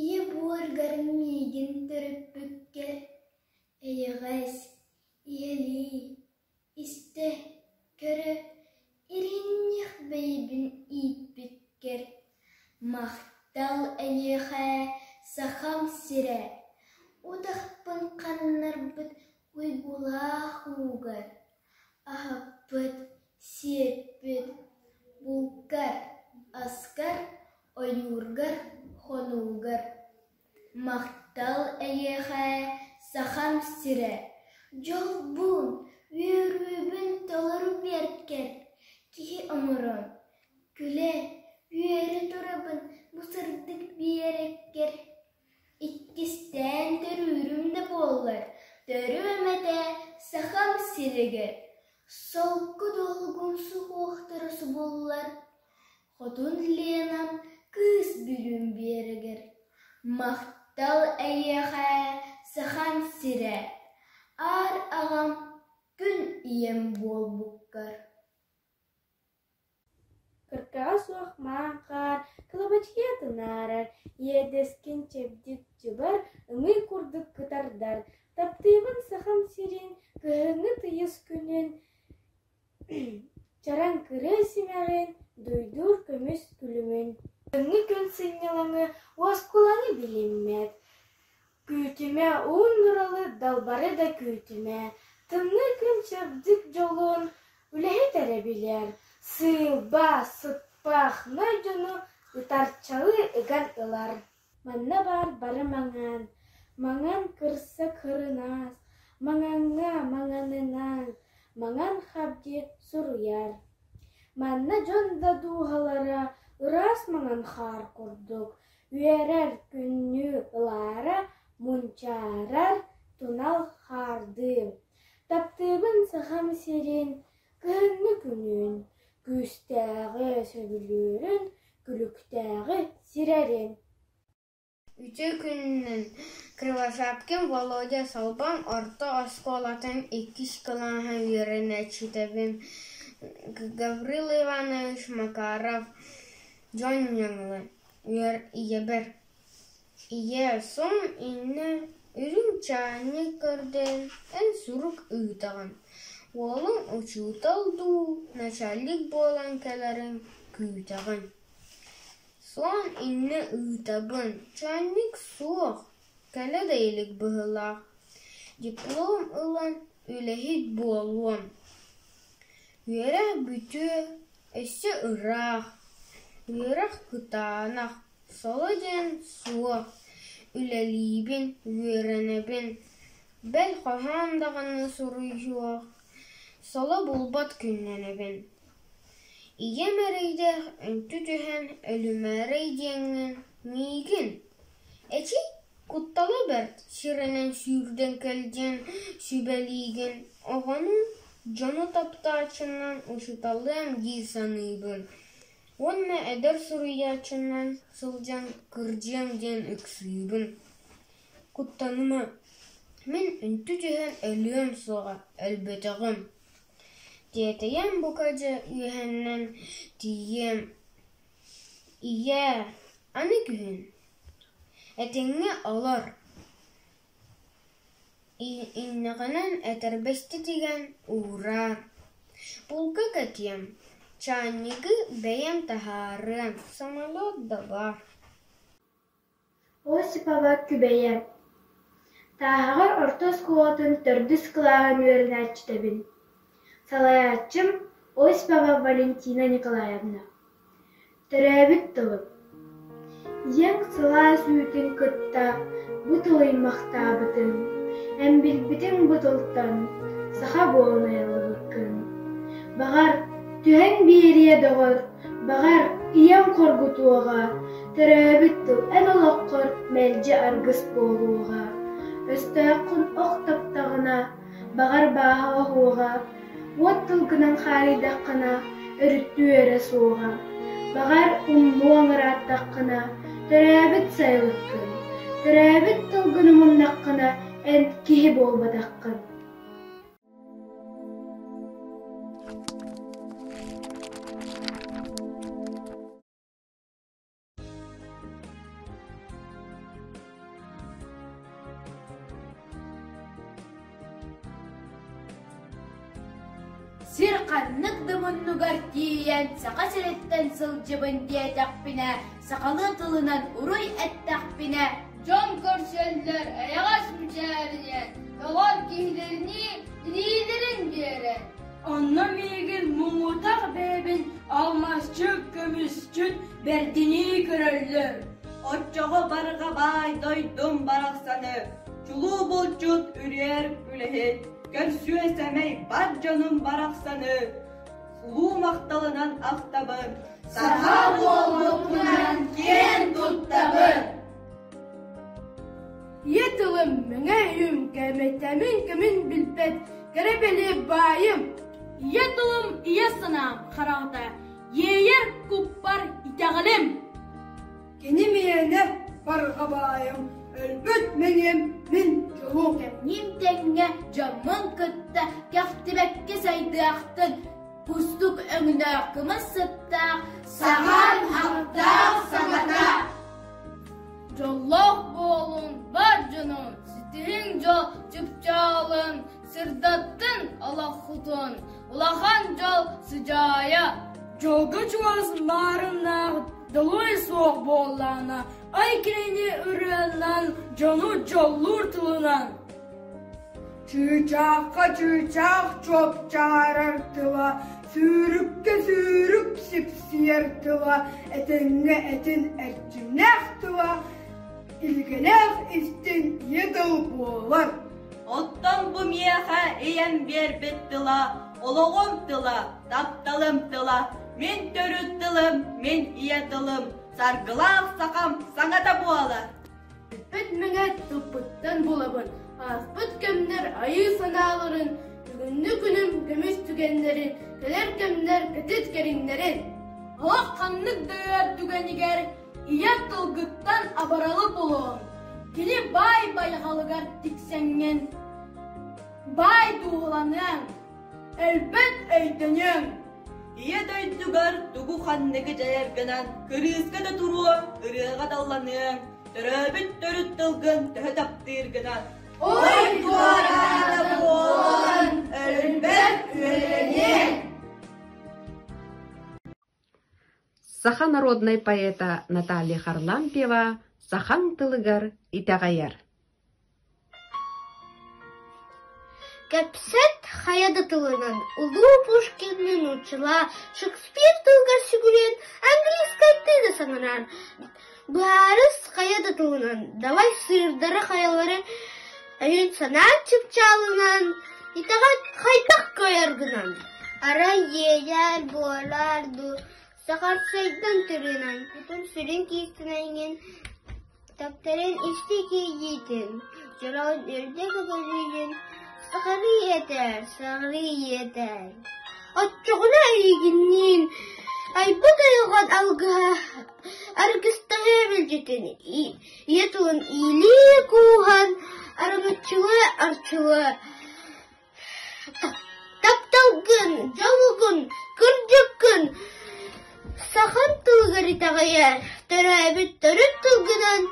Speaker 11: ийэ буоргар миигин төрөппүккэр, эйэҕэс, ийэлии, истэ, көрө, иринньэх бэйэбин ииппиккэр. Махтал эйиэхэ, Сахам сирэ, утахпын ханнарбыт уйгулаах уугар, аһаппыт, сиэппит, булкар, аскар, ойуургар, хонуугар. Махтал эйиэхэ, Сахам сирэ, дьолбун, үөрүүбүн толору биэркэр, киһи оҥорон, күлэ, үөрэ турабын бу сырдык биэрэккэр. Иккистээн төрүүрүм да буоллар, төрүөм этэ Сахам сиригэр, солко долгун суһуохтара субуллар, Хотун Ленам кыыс Бүлүүм биэрэгэр. Махтал эйиэхэ, Сахам сирэ, аар аҕам, күн ийэм буолбуккар.
Speaker 6: Кыркаҕа суох маан хаар кылабачыйа тунаарар, иэдэскин чэбдик дьыбар ымыы курдук кытардар, таптыыбын Сахам сирин кыһыҥҥы тыйыс күнүн, чараҥ кырыа симэҕин, дуйдуур көмүс күлүмүн. Кыһыҥҥы күн сынньалаҥы уоскулаҥы билиммэт, Күүтүмэ уун нуралы далбары да күүтүмэ, тымныы күн чэбдик дьолун үлэһит эрэ билэр, сыылба, сыппах, ной дьону ытарчалыы ыган ылар. Манна баар бары маҥан, маҥан кырса кырынаас, маҥаҥҥа маҥанынан, маҥан хабдьы суруйар. Манна дьон да дууһалара ыраас маҥан хаар курдук, Үөрэр күннүү ылаара, мунчаарар тунал хаардыы. Таптыыбын Сахам сирин кыһыҥҥы күнүн, күүстээҕи сөбүлүүрүн, күлүктээҕи сирэрин.
Speaker 12: Үтүө күнүнэн Кривошапкин Володя Салбаҥ орто оскуолатын иккис кылааһын үөрэнээччитэбин Гаврил Иванович Макаров Дьон ньаҥылы Үөр ийэбэр: «Ийээ, сон иннэ үрүҥ чаанньык көрдөөн эн сурук ыытаҕын, уолуҥ учуутал дуу, начальник буолан кэлэрин күүтэҕин. Суон иннэ ыытабын, чаанньык суох, кэлэ да илик быһыылаах, диплом ылан үлэһит буолуом. Үөрэх бүтүө, өссө ыраах, үөрэх кытаанах, соло диэн суох, үлэлиибин, үөрэнэбин, бэл хоһоон даҕаны суруйуох, соло булбат күннэнэбин. Ийэм эрэйдээх үнтү түһэн өлүмээрэй диэҥҥин миигин, эчи, куттала бэрт сиринэн сүүрдэн кэл диэн сүбэлиигин, оҕону, дьону таптааччынан учууталлыам дии саныыбын уонна эдэр суруйааччынан сылдьан кырдьыам диэн ыксыыбын. Куттаныма, мин үнтү түһэн өлүөм суоҕа, өлбөтөҕүм. Тиэтэйэн бука дьэ үөһэннэн тиийиэм. Ийээ, аны күһүн Этэҥҥэ олор. Иннэҕинэн этэрбэстэ тигэн уураар, Булка кэтиэм, чаанньыгы бэйэм таһаарыам, самолет да баар
Speaker 11: Осипова Күбэйэ Тааһаҕар орто оскуолатын төрдүс кылааһын үөрэнээччитэбин. Салайааччым Осипова Валентина Николаевна. Төрөөбүт тылым Ийэҥ сылаас үүтүн кытта бу тылыймахтаабытыҥ, эн билбитиҥ бу тылтан саха буолан айыллыбыккын. Баҕар, түһэн биэриэ доҕор, баҕар, ийэм хоргутуоҕа, төрөөбүт тыл эн олоххор мэлдьи аргыс буолуоҕа. Өстөөххүн ох таптаҕына, баҕар бааһа оһуоҕа, уот тылгынан хаарыйдаххына, өрүттүү эрэ суоҕа. Баҕар, умнуоҥ ырааттаххына, төрөөбүт сайылыккын, төрөөбүт тылгын умуннаххына, эн киһи буолбатаххын.
Speaker 9: Сир ханнык да муннугар тиийэн Саха сириттэн сылдьыбын диэтэхпинэ, сахалыы тылынан уруй эттэхпинэ, дьон көрсөллөр эйэҕэс мичээринэн, доҕор киһилэринии илиилэрин биэрэн.
Speaker 8: Онно миигин муҥутах бэйэбин алмаасчыт, көмүсчүт бэрдинии көрөллөр.
Speaker 13: Оччоҕо барҕа баай дойдум барахсаны, чулуу булчут үрүөр үлэһит, көрсүө сэмэй бар дьонум барахсаны улуу махталынан ахтабын, саха буолбуппунан киэн туттабын!
Speaker 6: Ийэ тылым мэҥэ өйүм кээмэйтээмин кэмин билбэт кэрэ бэлиэ баайым.
Speaker 3: Ийэ тылым ийэ санаам хараҕата, иэйэр куппар итэҕэлим.
Speaker 8: Кини миэнэ барҕа баайым, өлбүт мэҥиэм мин дьолум.
Speaker 9: Кэмниим тэҥҥэ дьоммун кытта кэхтибэккэ сайдыахтын, кустук өҥнөөх кымыс сыттаах,
Speaker 8: сахан аптаах саҥата.
Speaker 9: Дьоллоох буолуҥ, бар дьонум, ситиһиҥ дьол чыпчаалын, сырдаттын олоххутун, улахан дьол сыдьаайа.
Speaker 8: Дьолго чугас маарыннаах долуй суох буоллаҕына, ай кинини ырыанан дьону дьоллуур тылынан. Чыычаахха чыычаах чуопчаарар тыла, сүүрүккэ сүүрүк сипсийэр тыла, этэҥҥэ этин эрчимнээх тыла, илгэлээх истиҥ ийэ тыл буолар.
Speaker 13: Оттон бу миэхэ ийэм биэрбит тыла, олоҕум тыла, тапталым тыла, мин төрүт тылым, мин ийэ тылым, саргылаах сахам саҥата буолар.
Speaker 6: Бүппүт мэҥэ тылбыттан булабын, ааспыт кэмнэр айыы санааларын, бүгүҥҥү күнүм көмүс түгэннэрин, кэлэр кэмнэр кэтит кэриҥнэрин.
Speaker 3: Олох ханнык да ыар түгэнигэр ийэ тылгыттан абаралы булуоҥ, кини баай байҕалыгар тиксэҥҥин, баай дууһаланыаҥ, өлбөт өйдөнүөҥ.
Speaker 13: Ийэ дойдугар тугу ханныгы дьайаргынан кырыыска да туруо, ырыаҕа далланыаҥ, төрөөбүт төрүт тылгын төһө таптыыргынан
Speaker 8: Ой туораата буолан өлбөт үөрэниэҥ!
Speaker 14: Саха народнай поэта Наталья Харлампьева сахаҥ тылыгар итэҕэйэр
Speaker 2: Кэпсэт хайа да тылынан улуу Пушкины нууччалаа, Шекспир тылыгар сүгүрүйэн английскайдыы да саҥарар. Быһаарыс хайа да тылынан, давай сыырдары хайалары өйүн-санаан чыпчаалынан, итэҕэл хайдах кыайаргынан.
Speaker 10: Арай иэйэр буолар дуу, сахарсайдан түрүнэн, кутун-сүрүн киистэнэҥҥин Таптарын исти киийиитин, дьолоон үрдэ көтөрүүтүн сахарыы этэр, саҕарыы этэр.
Speaker 2: Оччоҕуна эйигинниин айбыт айылҕан алгыһа аргыстаһыа билдьитин, ийэ тылын иилии кууһан, араҥаччылыы арчылыы Тапталгын, дьолгун, кырдьыккын сахан тылыгар итэҕэйэр, төрөөбүт төрүт тылгынан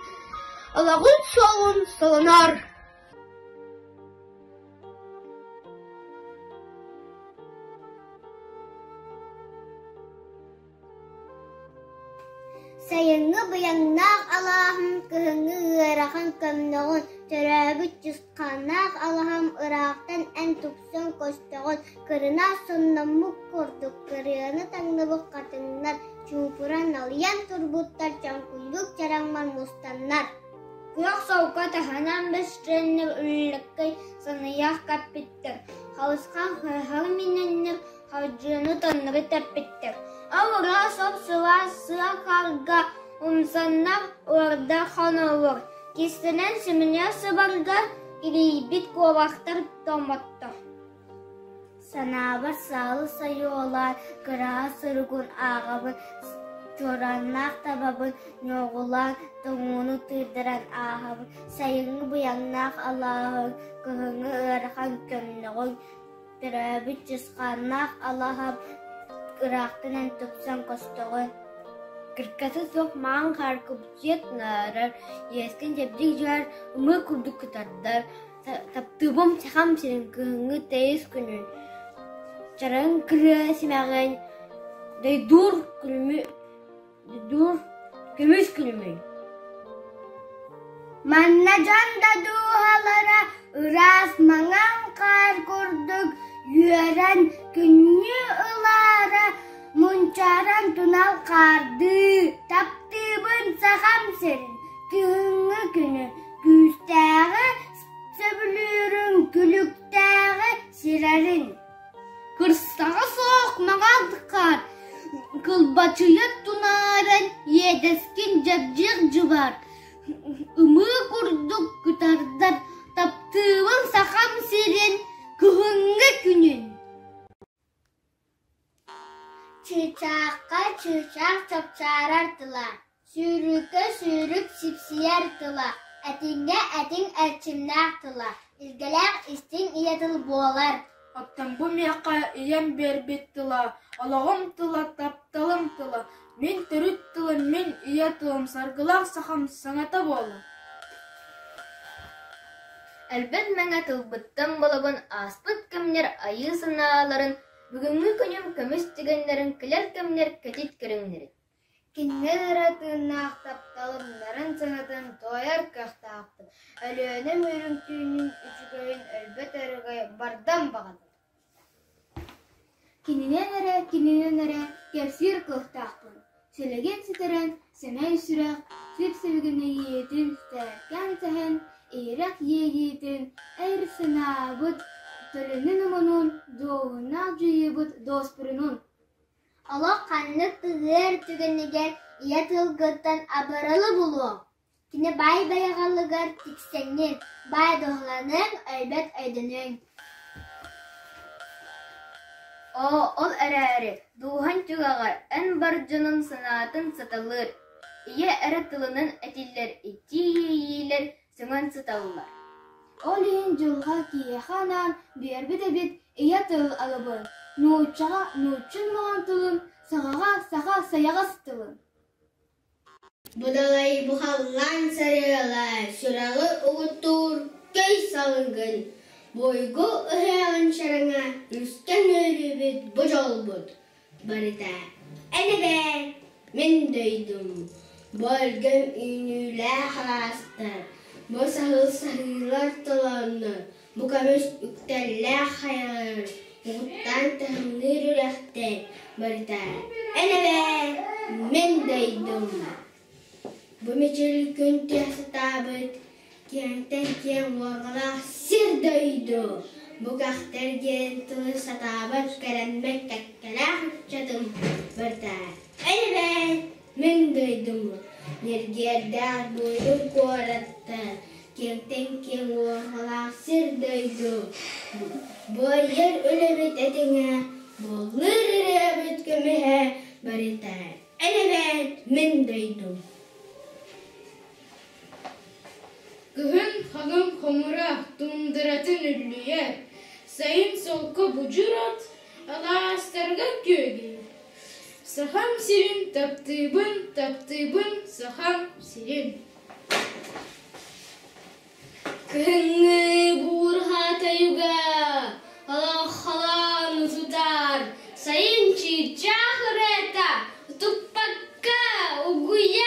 Speaker 2: олоҕун суолун солонор. Сайыҥҥы быйаҥнаах алааһым, кыһыҥҥы ыарахан көмнөҕүн, төрөөбүт чысхааннаах алаһам ыраахтан эн тупсан көстөҕүн, кырынаас сонноммут курдук кырыаны таҥныбыт хатыҥнар чуупуран налыйан турбуттар чоҥкуйбут чараҥмар мустаннар.
Speaker 4: Күөх солко таһынан бэстэрэннэр үллэккэй саныйах кэппиттэр, халысхан хайаһар минэннэр хардьыаны таҥнары тэппиттэр. Ол ыраас оп-сылаас сыа хаарга умсаннар улардар хоноллор, кистэнэн симинэр сыбарга кирийбит куобахтар тоҥмоттор.
Speaker 2: Санаабар саалы сойуолаан, кыраһа суругун ааҕабын, чуорааннаах табабын ньуоҕулаан, тоҥууну тыырдаран ааһабын, сайыҥҥы быйаҥнаах алааһын, кыһыҥҥы ыарахан көмнөҕүн, төрөөбүт чысхааннаах алаһам ыраахтан эн тупсан көстөҕүн.
Speaker 4: Кырката суох маҥан хаар кубуччуйа тунаарар, иэскин чэбдик дьүһэр ымыы курдук кытардар, Таптыыбым Сахам сирин кыһыҥҥы тэйис күнүн, чараҥ кырыа симэҕин, дойдуур күлүмү дойдуур көмүс күлүмүн.
Speaker 2: Манна дьон да дууһалара ыраас маҥан хаар курдук үөрэн күннүү ылаара мунчааран тунал хаардыы таптыыбын Сахам сирин кыһыҥҥы күнү күүстээҕи сөбүлүүрүҥ, күлүктээҕи сирэриҥ.
Speaker 4: Кырсаҕа суох маҥан хаар кылбачыйа тунааран иэдэскин дьэбдьиэх дьыбар, ымыы курдук кытардар таптыыбын Сахам сирин кыһыҥҥы күнүн.
Speaker 2: Чыычаахха чыычаах чапчаарар тыла, сүүрүккэ сүүрүк сипсийэр тыла, этиҥҥэ этиҥ эрчимнээх тыла, илгэлээх истиҥ ийэ тыл буолар.
Speaker 9: Оттон бу миэхэ ийэм биэрбит тыла, олоҕум тыла, тапталым тыла, мин төрүт тылым, мин ийэ тылым, саргылаах сахам саҥата буолар.
Speaker 4: Өлбөт мэҥэ тылбыттан булабын ааспыт кэмнэр айыы санааларын, бүгүҥҥү күнүм көмүс түгэннэрин кэлэр кэмнэр кэтит көрүҥнэрин.
Speaker 12: Кинилэр эрэ тыыннаах тапталым нарын саҥатын туойар кыахтаахпын, Өлүөнэм үрүҥ түүнүн үчүгэйин өлбөт өрөгөй бардам баҕатын. Кининэн эрэ, кининэн эрэ кэпсиир кыахтаахпын, силигин ситэрэн, сэмэй сүрэх сип-сибигинэйиитин сээркээн сэһэн, иһирэх иэйиитин, эр санаабыт төлөнүн-омунун, дуоһуннаах дьайыыбыт дуоспурунун.
Speaker 2: Олох ханнык ыар түгэнигэр ийэ тылгыттан абыралы булуоҥ. Кини баай байҕалыгар тиксэҥҥин, баай дуоһуланыаҥ, өлбөт өйдөнүөҥ.
Speaker 4: Оо, ол эрээри дууһаҥ түгэҕэр эн бар дьонуҥ санаатын саталыыр, ийэ эрэ тылынан этиллэр итии иэйиилэр сөҥөн сыталлар.
Speaker 12: Ол иһин дьылҕа киһиэхэ анаан биэрбит эбит ийэ тыл алыбын, нууччаҕа нуучча маҥан тылын, сахаҕа саха сайаҕас тылын.
Speaker 2: Будалай бу халлаан сарыала сүрэҕи угуттуур көй салгын, буйгу ыһыаҕын чараҥа үстэн үөрүүбүт бу дьолбут барыта эн эбээ мин дойдум бу өлгөм үүнүүлээх алаастар бу саһыл саһыылар толооннор бу көмүс үктэллээх хайалар угуттаан таһымныыр үрэхтэр барыта эн эбээ мин дойдум бу мичил күн тыа сатаабыт киэҥтэн киэҥ уорҕалаах сир дойду бу кэхтэр диэн тылы сатаабат кэрэммэт кэккэлээх ыччатым барыта эн эбээ мин дойдум ньиргиэрдээх буойун куораттар Киэҥтэн киэҥ уорҕалаах сир-дойду, буойар үлэбит этиҥэ, буоллуур ырыабыт көмүһэ барыта эн эбээт мин дойдум.
Speaker 9: Кыһын хаҥым хомура тундуратын үллүйэр, сайын солко будьур от алаастарга күөгүйэр. Сахам сирин таптыыбын, таптыыбын Сахам сирин.
Speaker 11: Кыһыҥҥы буурҕа тойуга олоҥхолоон утутар, сайын чыычаах ырыата утуппакка угуйар.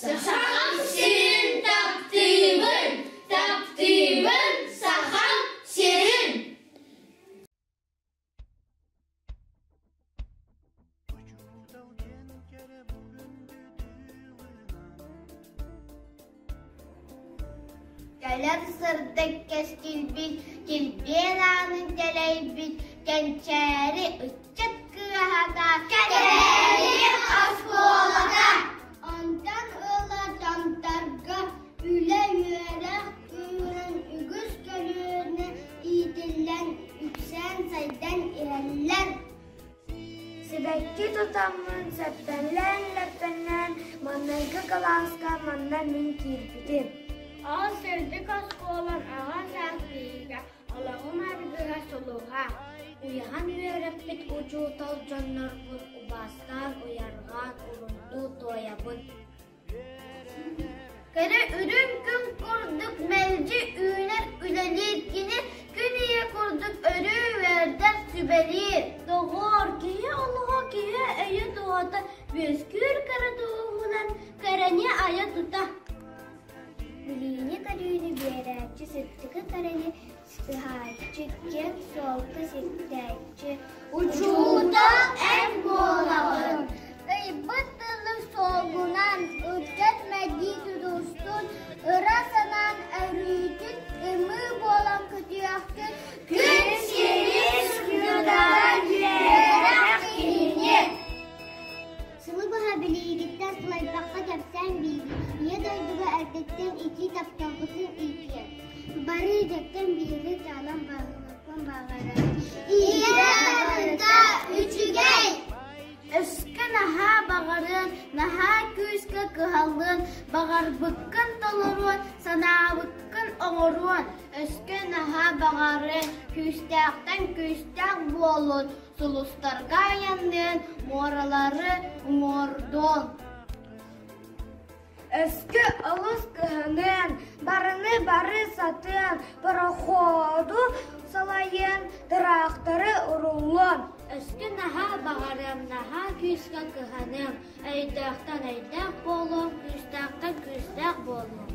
Speaker 4: Сахам сирин таптыыбын, таптыыбын Сахам сирин!
Speaker 12: Кэлэр сырдык кэскилбит, килбиэн аанын кэлэйбит, кэнчээри ыччат кыаһата,
Speaker 4: Кэлээри оскуолата!
Speaker 1: Онтон ыла томторго үлэ-үөрэх күүһүрэн үгүс көлүөнэ иитиллэн, үксээн-сайдан иһэллэр.
Speaker 11: Сибэкки тутаммын сэппэллээн-лэппэллээн маҥнайгы кылааска манна мин киирбитим.
Speaker 15: Ол сырдык оскуолам аҕа саас биһигэ олоҕум аргыһа сулуһа.
Speaker 7: Уйаһан үөрэппит учуутал дьоннорбун убаастаан уйарҕаан уруйдуу туойабын.
Speaker 12: Кэрэ үрүҥ күн курдук мэлдьи үүнэр үлэлиир кини күн ийэ курдук өрүү үөрдэр сүбэлиир.
Speaker 3: Доҕоор, киһи олоҕо киһи өйө туһата үөскүүр кэрэ туһунан кэрэни айа тута.
Speaker 10: Билиини-көрүүнү биэрээччи сырдыгы кэрэни ыһааччы, киэҥ суолга сирдээччи.
Speaker 4: Учуутал эн буолаҕын.
Speaker 1: Ыйбыт тылы суолгунан, ыччат мэлдьи тутустун, ыра санаан өрүүтүн, ымыы буолан көтүөхтүн,
Speaker 4: Күн сирин сырдатар үөрэх киһини.
Speaker 1: Сылы быһа билиигиттэн сылайбакка кэпсээн биири, Ийэ дойдуга эрдэттэн итии тапталбытын иитиэ. Бары дьэттэн биири таалан баҕалыахпын баҕарабын.
Speaker 4: Ийэ барыта үчүгэй!
Speaker 3: Өскө наһаа баҕарыан, наһаа күүскэ кыһаллыан, баҕарбыккын толоруон, санаабыккын оҥоруон, өскө наһаа баҕарыан, күүстээхтэн күүстээх буолуон, сулустарга айанныан, муоралары уҥуордуон.
Speaker 11: Өскө олус кыһыныан, барыны бары сатыан, пароходу салайыан, тыраахтары уруллуон.
Speaker 7: Өскө наһаа баҕарыам, наһаа күүскэ кыһаныам, өйдөөхтөн өйдөөх буолуом, күүстээхтэн күүстээх буолуом.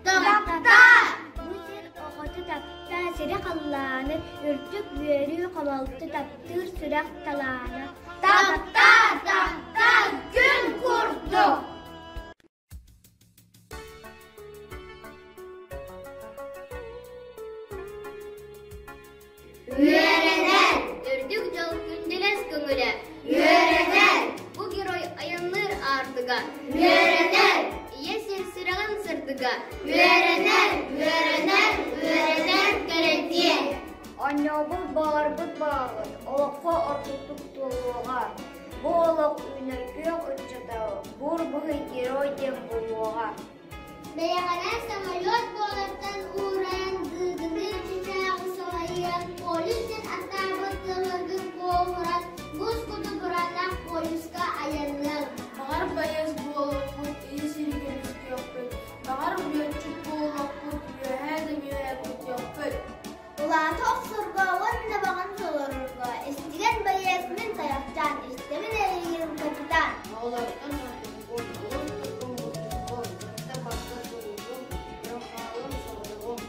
Speaker 4: Таптаа!
Speaker 10: Бу сир оҕото таптаа сири-халлааны, үрдүк үөрүү хомолто таптыыр сүрэх талаана.
Speaker 4: Таптаа, таптаа күн курдук!
Speaker 12: Үөрэнэр! Үрдүк дьол күндүлэс көҥүлэ!
Speaker 4: Үөрэнэр!
Speaker 12: Бу герой айанныыр аартыга!
Speaker 4: Үөрэнэр!
Speaker 12: Ийэ сир сүрэҕин сырдыга!
Speaker 4: Үөрэнэр! Үөрэнэр! Үөрэнэр кэрэтиэн!
Speaker 11: Оонньообут баҕарбыт баҕаҕыт олоххо ордуктук туолуоҕа. Бу олох үүнэр күөх ыччата бур быһый герой диэн буолуоҕа.
Speaker 1: Бэйэҕинэн самолет буолартан уурайан дыыгыныыр чычааҕы салайыан, полюс диэн аттаабыт тылларгын куоһуран, бус куту бураннаах полюска айанныаҥ.
Speaker 9: Баҕар байыас буолуохпут, ийэ сири көмүскүөхпүт, баҕар лүөччүк буолуохпут, үөһээ да үөһээ көтүөхпүт.
Speaker 1: Улаата охсорго уонна баҕаны толорорго истигэн байыас мин тайахчаан, истэбин эйигин капитан.
Speaker 16: Оҕолортон ордуккун, олус тутуһуохтуккун, кытта барса суруйдум, көрөн хаалым, соҕотоҕум.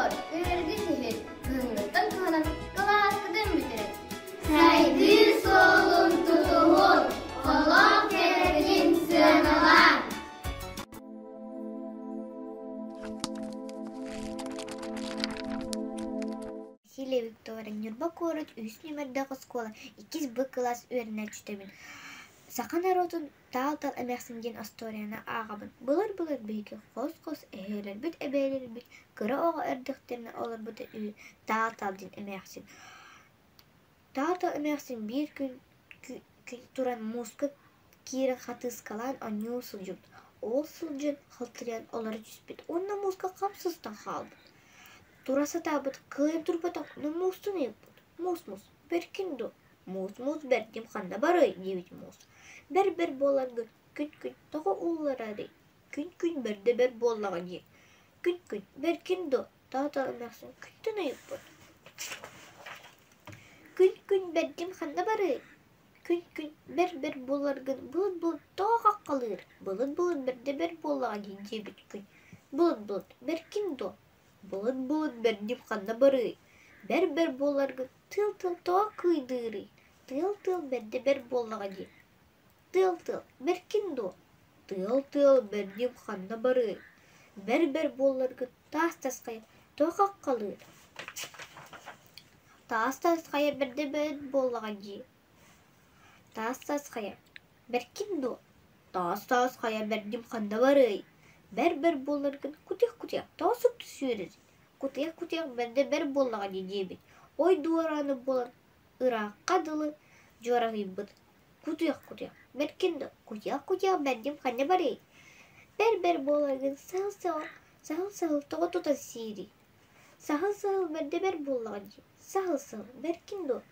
Speaker 12: Оҕолор, күһүөргү иһин кыһыҥҥыттан кыһанан кылааскытын бүтэрин.
Speaker 1: Сайдыы суолун тутуһун, олох кэрэтин сыаналаан.
Speaker 17: Василия Виктория Ньурба куорат үһүс нүөмэрдээх оскуола иккис Б кылаас үөрэнээччитэбин. Саха норуотун Таал-Тал эмээхсин диэн остуоруйаны ааҕабын. Былыр-былыр биһиги хос-хос эһээлэрбит, эбээлэрбит кыра оҕо эрдэхтэринэ олорбута үһү Таал-Тал диэн эмээхсин. Таал-Тал эмээхсин биир күн күн туран мууска киирэн хатыыскалаан оонньуу сылдьыбыт. Ол сылдьан халтарыйан олоро түспүт уонна мууска хам сыстан хаалбыт. Тура сатаабыт, кыайан турбатах, но муустун ыйыппыт. Муус-муус, бэркин дуо? Муус-муус бэрдим ханна барыай диэбит муус. Бэр-бэр буоларгын күн-күн тоҕо уулларарый? Күн-күн бэрдэ бэр буоллаҕа дии. Күн-күн бэркин дуо? Таата эмээхсин күнтэн ыйыппыт. Күн-күн бэрдим ханна барыай? Күн-күн бэр-бэр буоларгын былыт-былыт тоҕо хаххалыыр? Былыт-былыт бэрдэ бэр буоллаҕа дии диэбит күн. Былыт-былыт бэркин дуо? Былыт-былыт бэрдим ханна барыай? Бэр-бэр буоларгын тыал-тыал тоҕо кыйдыырый? Тыал-тыал бэрдэ бэр буоллаҕа дии. Тыал-тыал бэркин дуо? Тыал-тыал бэрдим ханна барыай? Бэр-бэр буоларгын таас-таас хайа тоҕо хаххалыыр? Таас-таас хайа бэрдэ бэрт буоллаҕа дии. Таас-таас хайа бэркин дуо? Таас-таас хайа бэрдим ханна барыай? Бэр-бэр буоларгын кутуйах-кутуйах тоҕо супту сүүрэрий? Кутуйах-кутуйах бэрдэ бэр буоллаҕа дии диэбит. Ой дуорааны буолан ыраахха дылы дьуораһыйбыт. Кутуйах-кутуйах бэркин дуо? Кутуйах-кутуйах бэрдим ханна барыай? Бэр-бэр буоларгын саһыл-саһыл саһыл-саһыл тоҕо тутан сиирий? Саһыл-саһыл бэрдэ бэр буоллаҕа дии. Саһыл-саһыл бэркин дуо?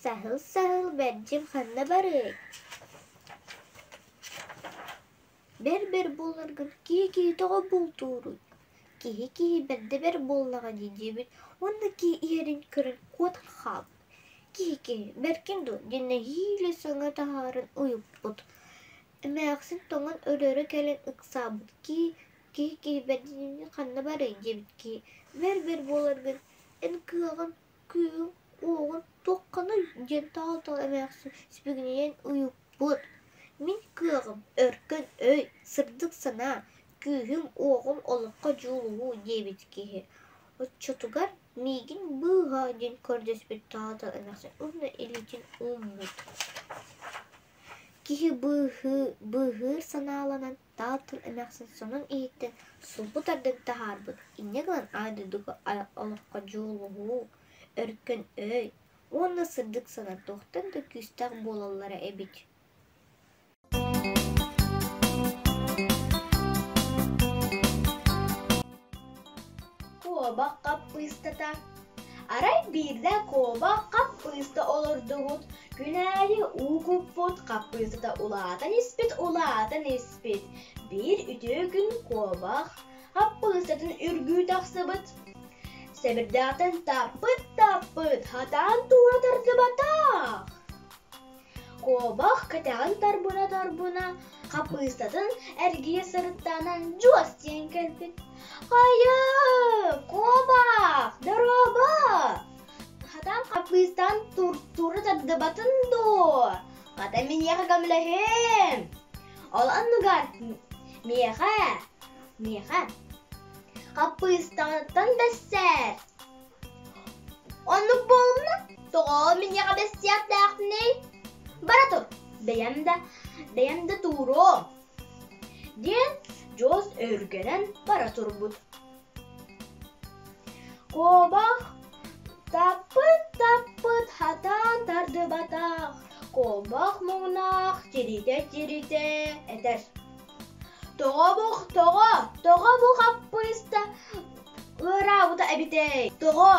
Speaker 17: Саһыл-саһыл бэрдим ханна барыай? Бэр-бэр буоларгын киһи-киһи тоҕо бултууруй? Киһи-киһи бэрдэ бэр буоллаҕа дии диэбит уонна киһи иһэрин көрөн куотан хаалбыт. Киһи-киһи бэркин дуо диэн нэһиилэ саҥа таһааран уйуппут. Эмээхсин тоҥон өлөрө кэлэн ыксаабыт киһи киһи-киһи бэрдинини ханна барыай диэбит киһи бэр-бэр буоларгын эн кыаҕын, күүһүҥ, уоҕун туохханый диэн таал-таал эмээхсин сибигинэйэн уйуппут. Мин кыаҕым, өркөн өй, сырдык санаа, күүһүм-уоҕум олоххо дьулуһуу диэбит киһи. Оччотугар миигин быыһаа диэн көрдөспүт таал-таал эмээхсин уонна илиитин ууммут. Киһи быыһыыр санааланан таал-тыл эмээхсин сонун иһиттэн сулбу тардан таһаарбыт, инньэ гынан аан дойдуга олоххо дьулуһуу, өркөн өй уонна сырдык санаа туохтан да күүстээх буолаллара эбит.
Speaker 18: Куобах хаппыыстата Арай биирдэ куобах хаппыыста олордубут, күн аайы уу куппут, хаппыыстата улаатан испит, улаатан испит. Биир үтүө күн куобах хаппыыстатын үргүү тахсыбыт. Сэбирдэхтэн таппыт-таппыт, хатаан туура тардыбатах. Куобах кэтэҕин тарбына-тарбына, хаппыыстатын эргийэ сырыттаҕынан дьуос диэн кэлбит. «Хайа, куобах, дорообо! Хатан хаппыыстан тура тардыбатын дуо? Хата миэхэ көмөлөһүөм. Ол оннугар миэхэ, миэхэ хаппыыстаҕыттан бэссээр. Оннук буолумна, тоҕо миниэхэ бэссиэхтээхпиний? Бара тур, бэйэм да, бэйэм да тууруом диэн Дьуос өһүргэнэн бара турбут. Куобах таппыт-таппыт хатаан тардыбатах, куобах муҥнаах тиритэ-тиритэ этэр: «Тоҕо бу, тоҕо, тоҕо бу хаппыыста ыараабыта эбитэй? Тоҕо,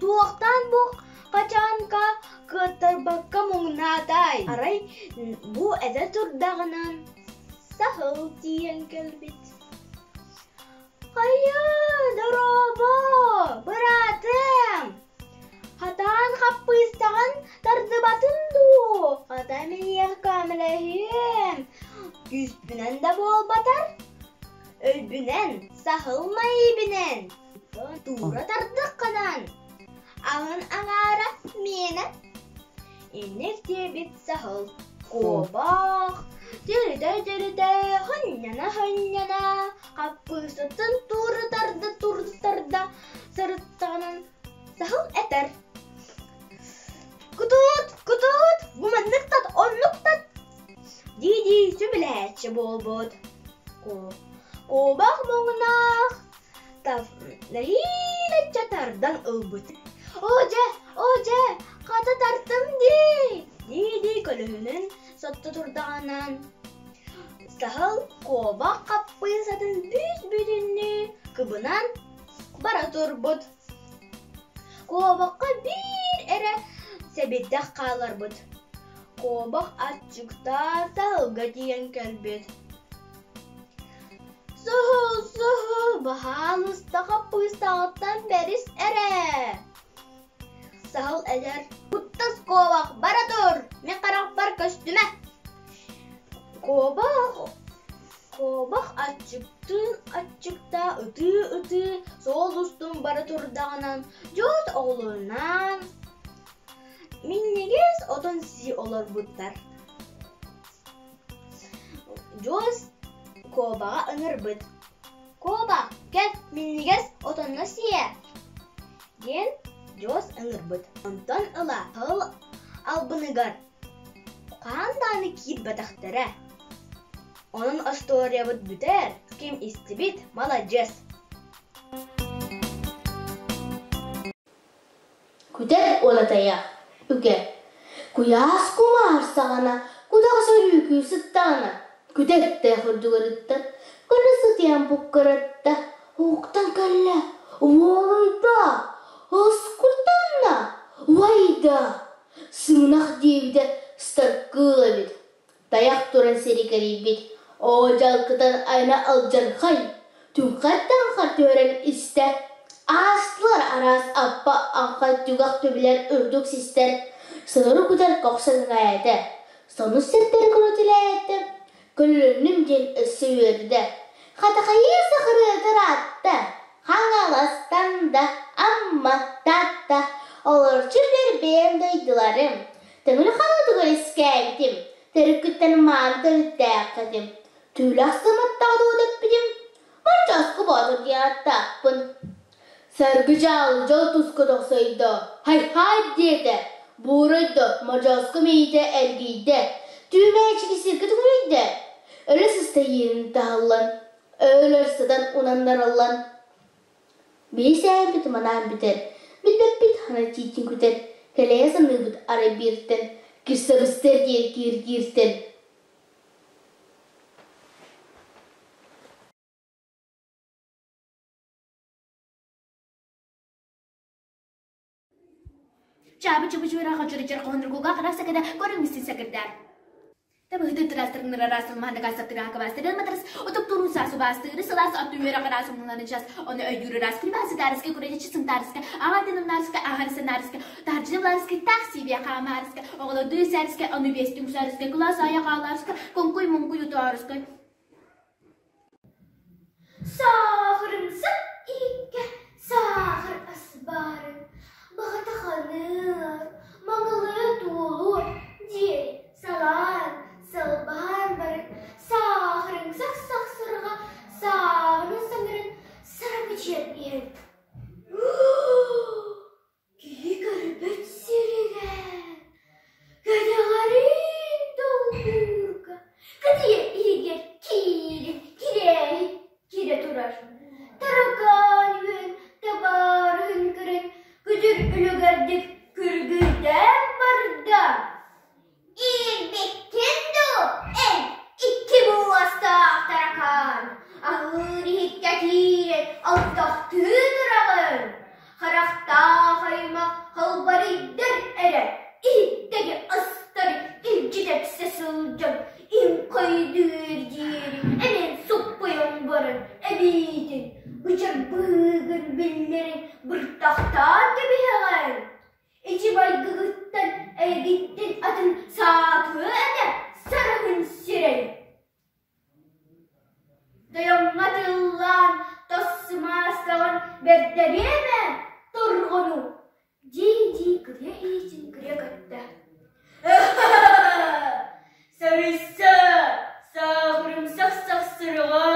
Speaker 18: туохтан бу хачаанка кыаттарбакка муҥнаатай?» Арай бу этэ турдаҕына саһыл тиийэн кэлбит. «Хайа, дорообо, быраатым! Хатаан хаппыыстаҕын тардыбатын дуу, хата миэхэ көмөлөһүөм, күүспүнэн да буолбатар, өйбүнэн, саһыл майыбинэн.
Speaker 17: Туура тардыаххынан, аҕын аҥаара миэнэ. Инник диэбит саһыл, куобах, дьөрүтэ-дьөрүтэ, хынньана-хынньана, хаппыысатын туура тарда турда сырыттаҕынан саһыл этэр: «Кутуут, кутуут, бу маннык тат, оннук тат!» дии-дии сүбэлэһээччи буолбут. Куобах муҥнаах нэһиилэччэ тардан ылбыт. «Оо дьэ, оо дьэ, хата тартым дии!» дии-дии көлөһүнүн сотто турдаҕынан саһыл куобах хаппыысатын бүүс-бүтүннүү кыбынан бара турбут. Куобахха биир эрэ сэбирдэх хааларбыт. Куобах аччыктаан саһылга тиийэн кэлбит. Суһул, суһул, баһаалыста хаппыыстаҕыттан бэрис эрэ. Саһыл этэр, куттас куобах, бара тур, мин харахпар көстүмэ. Куобах, куобах аччыктыын аччыктаа ытыы-ытыы суол устун бара турдаҕынан дьуот оҕолорунаан минньигэс отон сии олорбуттар. Дьуос куобаҕа ыҥырбыт: «Куоба, кэл, минньигэс отонно сиэ!» диэн Дьуос ыҥырбыт. Онтон ыла тыл албыныгар хаһан даҕаны киирбэтэхтэрэ. Онон остуоруйабыт бүтэр, ким истибит маладьыас.
Speaker 3: Күтэр уонна тайах, үгэ. Куйаас кумаар саҕана, кудаҕа сөрүүкүү сыттаҕына, күтэртээх үрдүгэр ыттан, көнө сытыйан буккуратта, уһуктан кэллэ, уолуйда, уоскутанна, уайда, сыҥынах диэбитэ сытар кыыл эбит. Тайах туран сири кэрийбит, оо дьалкытан айана алдьархай, түҥхэр-таҥхар түһэрэн истэ. Аастылар араас аппа аҥхай түгэх түбүлэр үрдүк систэр, сылыры күтэр көхсө ыҥаайата, сонус сирдэри көрүтэлээтэ, көлүлүннүм диэн өссө үөрдэ. Хатахайыы сахырыата ыраатта, Хаҥаластан да, Амма, Таатта, олорчу билэр бэйэм дойдуларым, Төҥүлү халытыгар искээбитим, төрүккүттэн мааны төрүттээххитим, түүлэх сымыттаҕа дуу дэппитим, Морчооску Боотур диэн аттаахпын. Саргы дьаалы дьол туска тохсойдо, һай-һай диэтэ, буурайда, мордьооску мэйиитэ эргийдэ, түүмээчиги сиргэ түҥүрүйдэ, өлө сыста иэнин таһыллан, өлөр сытан унаннарыллан Били сэһэммит манаан бүтэр, билбэппит хана тиитин күтэр, кэлэйэ саныыбыт арай бииртэн, кирсэбистэр диэн кииргииртэн.
Speaker 19: Чаабы чубучура хочуручар хоһунургуга харах сакада көрүҥмүссүн сакырдар. Табыһыты тырастырыннара матрас утуктуурун саасубаастыыры сылаас атту үөрэх араас умнуларын час ону өйдүүр ыраас күлбаасытаарыска күрэничи сынтаарыска аҕатынымнаарыска аһарысынаарыска таһырдьынымлаарыска таах сибиэ хаамаарыска оҕолордуу саарыска ону биэстүҥ саарыска кылаас аайы хаалаарыска куҥкуй муҥкуй утаарыска
Speaker 2: Саахырымсык иһиккэ саахар ас баарын, баҕата ханыыр, маҥылыы туолуо диэри салаан, салбаан баран саахырыҥсах сахсырҕа сааҕынан саҥаран сарабычыйан иһэн Киһи көрбөт сиригэр, кэтэҕэриин долгуурга, кытыйа иһигэр киирин кирээһи кирэ турар. Таракаан үөн табаарыһын көрөн, күтүр үлүгэрдик күргүйдээн барда. Иирбиккин дуу, эн икки буостаах таракаан, аһыыр иһиккэ киирэн алтахтыы тураҕын. Харахтаах аймах халбарыйдар эрэ, иһиттэги астары илдьи тэпсэ сылдьан, иҥхойдуур диэри эмиэ суппуйан баран эбиитин, бычар быһыыгын биллэрин быртахтаан кэбиһэҕин. Ити майгыгыттан эйигиттэн атын саатыа этэ сараһын сирэй. Тойоҥҥо тыллаан тос сымаастаҕын бэрдэриэм.
Speaker 18: оҕону дии-дии кырыа илиитин кырыа көттө.
Speaker 3: Сарыйса, сааҕырымсах сахсырҕа,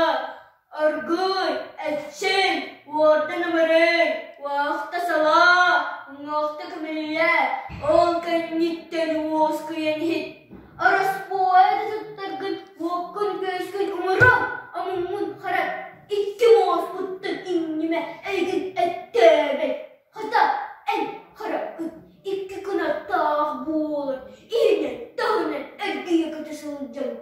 Speaker 3: аргыый, эччин, уордан ымырый, уохта салаа, уҥуохта көмүллэ, ол кэнниттэн уоскуйан иһит. Ороспуойа да туттаргын уоккун-күөскүн умуруҥ, омуҥҥун харат, икки муоспуттан иҥнимэ, эйигин эттээбэт. Хата, эн хараххын икки кынаттаах буолан, иһинэн-таһынан эргийэ көтө сылдьан,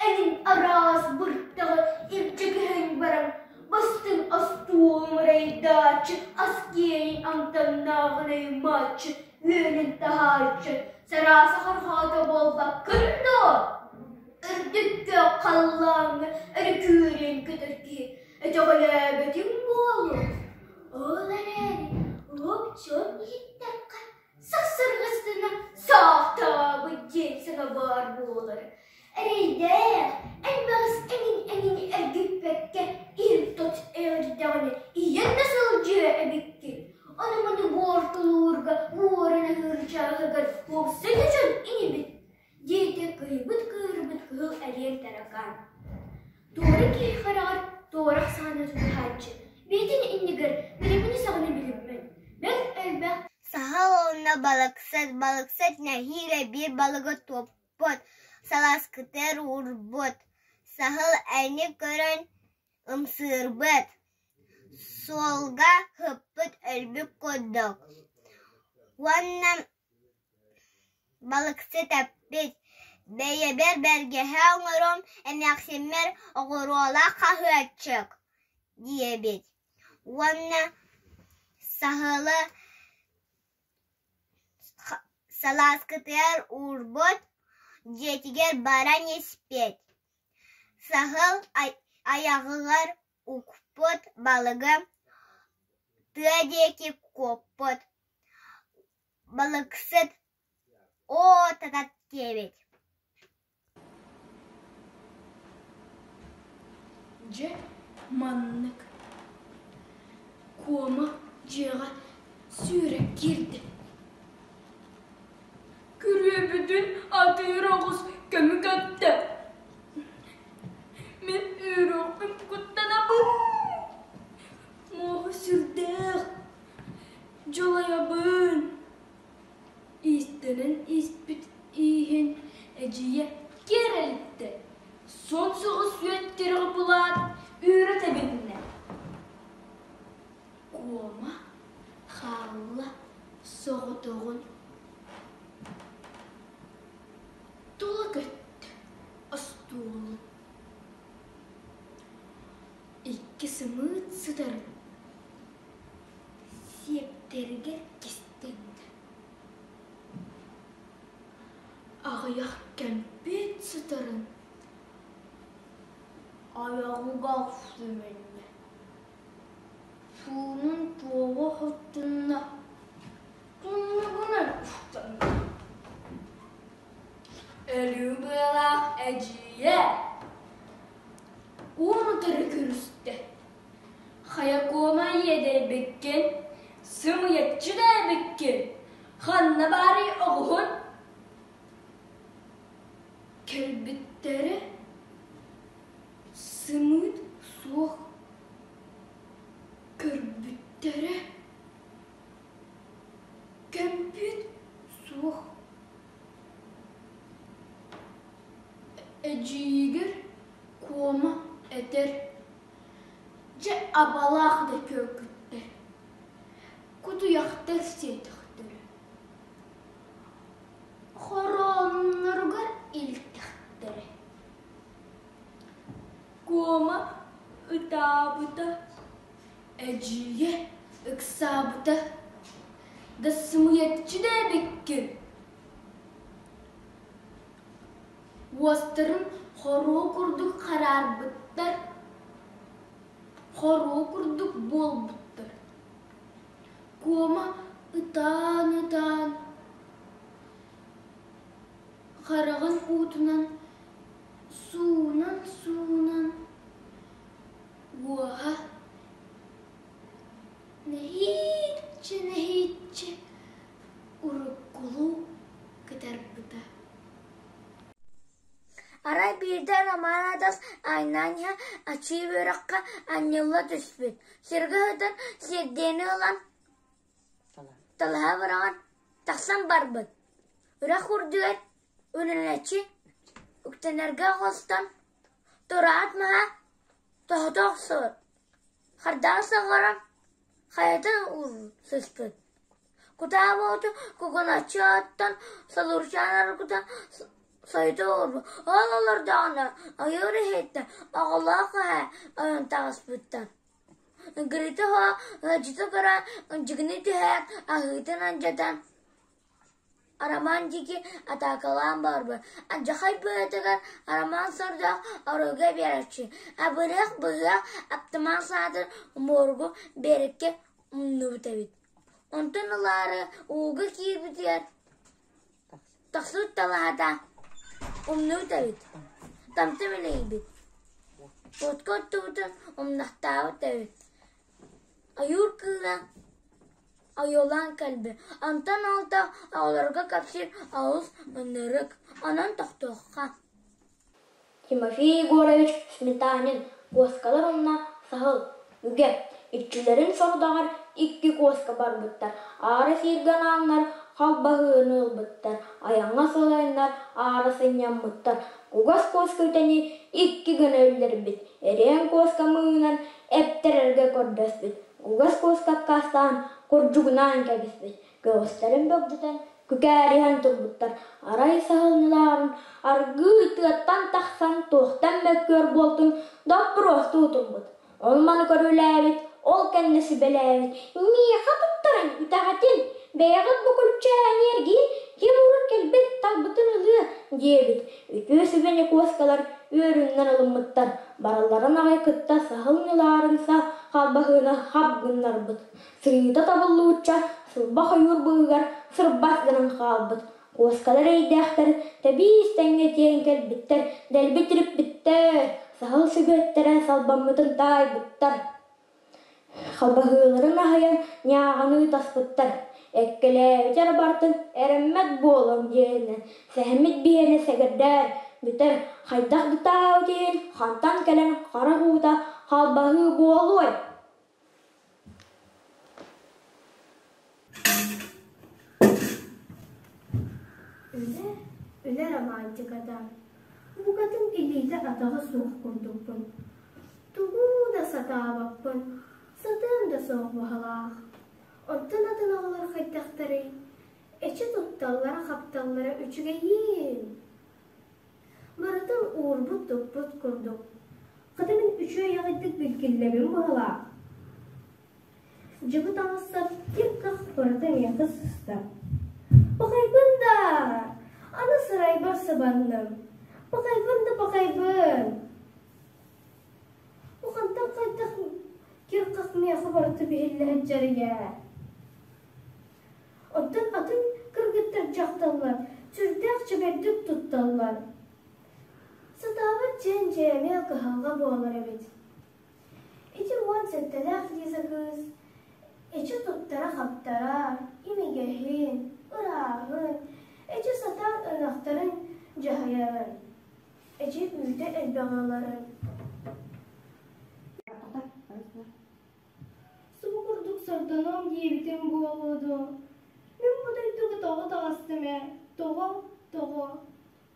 Speaker 3: эҥин араас быртаҕы илдьэ көһөн баран, бастыҥ остуол мырайдааччы, ас киэнин амтаннааҕын аймааччы, үөнүн таһааччы, сарааса хорҕоото буолбаккын дуо? Үрдүккэ халлааҥҥа өрүкүүрэн көтөр киһи өтөҕөлөөбөтүҥ буолуо. Ол эрээри уоп-чуоп иһиттэххэ, сахсырҕастана саахтаабыт диэн саҥа баар буолар. Эрэйдээх, эн баҕас эҥин-эҥин эргиппэккэ иһин-тот эрдэҕинэ ийэн да сылдьыа эбиккин. Ону-маны буортулуурга уоран аһыыр чааһыгар уопсай да дьон инибит диэтэ кыйбыт-кыырбыт кыһыл эриэн таракаан. Туора киһи хараҕар туорах саҕана тутуһааччы, бэйэтин иннигэр билимини саҕана билиммэт, бэрт элбэх
Speaker 1: Саһыл уонна балыксыт, балыксыт нэһиилэ биир балыгы туппут, салааскытыгар уурбут, саһыл эни көрөн ымсыырбыт, суолга сыппыт өлбүт курдук уонна Балыксыт эппит: «Бэйэбэр бэргэһэ оҥорон, эмээхсиммэр оҕуруолаах хаһыаччык» диэбит уонна саһылы салааскытыгар уурбут, дьиэтигэр баран испит. Саһыл айаҕыгар укпут балыгы тыа диэки куоппут Балыксыт «Оо, татат» диэбит
Speaker 9: Дьэ, маннык Куома дьиэҕэ сүүрэн киирдэ. Күрүөбүтүн атыыр оҕус көмү көттө. Мин үөрүөхпүн куттанабын. Муоһа сүрдээх Дьулайабын, иистэнэн испит ииһин эдьиийэ киэр элиттэ, суон соҕус үөттэри булаат үүрэ тэбиннэ. Куома хаалла соҕотоҕун тула көттө остуолун. Икки сымыыт сытарын Сиэптэригэр кистэннэ. Аҕыйах кэмпиэт сытарын айаҕыгар сүмүннэ. Суунун туоҕа хоттунна, туннугунан устанна. Өлүү быалаах эдьиийэ уун-утары көрүстэ. Хайа куома иэдэйбиккин, сымыйаччы да эбиккин, ханна баарый оҕуһун? Кэлбиттэрэ сымыыт суох, көрбүттэрэ кэмпиэт суох. Эдьиийигэр Куома этэр Дьэ абалаах да күөкүттэр, кутуйахтар сиэтэхтэрэ, хороонноругар илтэхтэрэ. Куома ытаабыта, эдьиийэ ыксаабыта, да сымыйаччы да эбиккин Уостарын хоруо курдук хараарбыттар, хоруо курдук буолбуттар. Куома ытаан-ытаан хараҕын уутунан суунан-суунан уоһа нэһииччэ-нэһииччэ
Speaker 4: тас айнаан иһэ ачыы үөрэххэ анньылла түспүт, сиргэ сытан сиэрдийэни ылан талаһа быраҕан тахсан барбыт. Үрэх үрдүгэр үлэлээччи үктэнэргэ оҕустан тураат маһа тоһута охсубут, хардаҕа саҕаран хайатын сыспыт. Кутаа буолту кугуначчы оттон солуурчаан аргыта сойута уурбут. Ол олордоҕуна ойуур иһиттэн оҕолоох эһэ ойон таҕыспыттар. Ыгырыта оһо ыалдьыта көрөн ынчыгыныы түһээт аһыытын алдьатан Арамаан диэки атаакалаан барбыт. Алдьархай быатыгар Арамаан сордоох оройго биэрээччи, абырыах быһыах аптамаан саатын муоругу биэрэккэ умнубут эбит. Онтон ылаары ууга киирбитигэр тахсыбыт талаһата умнубут эбит, тамта мэлийбит, уотка оттубутун умнахтаабыт эбит. Ойуур кыыла ойуолаан кэлбит, онтон алта оҕолорго кэпсиир олус ынырык, онон тохтуохха.
Speaker 18: Тимофей Егорович Сметанин куоскалар уонна саһыл, үгэ, иччилэрин сорудаҕар икки куоска барбыттар, аара сииргэ анааннар халбаһыыны ылбыттар, айаҥҥа сылайаннар аара сынньаммыттар, кугас куоска үтэни икки гына үллэрбит, эриэн куоска мыынан эптэрэргэ көрдөспүт, кугас куоска аккаастаан курдьугунаан кэбиспит, көҕүстэрин бөгдьөтөн күкээриһэн турбуттар, арай саһылынылаарын аргыый тыаттан тахсан туохтан мөккүөр буолтун доппуруостуу турбут. Ол маны көрүлээбит, ол кэннэ сүбэлээбит, «Миэхэ туттаран үтэҕэтин, бэйэҕит бу күлчээни эргийин, ким урут кэлбит талбытын ылыа» диэбит. Үтүө сүбэни куоскалар үөрүүнэн ылыммыттар, барылларын аҕай кытта саһыл ньылаарыҥса халбаһыыны хап гыннарбыт. Сырыыта табыллыбычча сылбах ойуур быыһыгар сырбас гынан хаалбыт. Куоскалар эйдээхтэр тэбиис тэҥҥэ тиэйэн кэлбиттэр, дэлби тириппиттэр, саһыл сүгэттэрэ салбаммытын таайбыттар. Халбаһыыларын аһыйан ньааҕыныы таспыттар. Эккэлээбитэр бартын эрэммэт буолуом диэнинэн сэһэммит биһиэнэ сэгэрдээр, бүтэр, хайдах да таабыт иһин хантан кэлэн харах уута халбаһыы буолуой?
Speaker 20: Үлэ, үлэ романтиката. Букатын илиитэ-атаҕа суох курдукпун. Тугу да сатаабаппын, сатыам да суох баһылаах. Оттон атын оҕолор хайдахтарый? Эчи тутталлара-хапталлара үчүгэйиин! Барытын уурбут-туппут курдук. Хата мин үчүгэй аҕайдык билгиллэбин быһыылаах. Дьыбы таҥассап кир-хах барыта миэхэ сыста. Пахайбын да! Аны сарайбар сыбанным. Пахайбын да пахайбын! Бу хантан хайдах кир-хах миэхэ барыта биһиллэ сылдьарый ээ? Оттон атын кыргыттар дьахталлар сүрдээх чэбэрдик тутталлар. Сатаабат дьиэн дьиэ эмиэ кыһалҕа буолар эбит. Ити 17-лээх Лиза кыыс эчи туттара-хаптара, имигэһин, ырааһын, эчи сатаан ынахтарын дьаһайарын, эчи үүтэ элбэҕи ыларын. Субу курдук сордонуом диэбитим буолуо дуо? Мин бу дойдуга тоҕо таҕыстым ээ? Тоҕо? Тоҕо?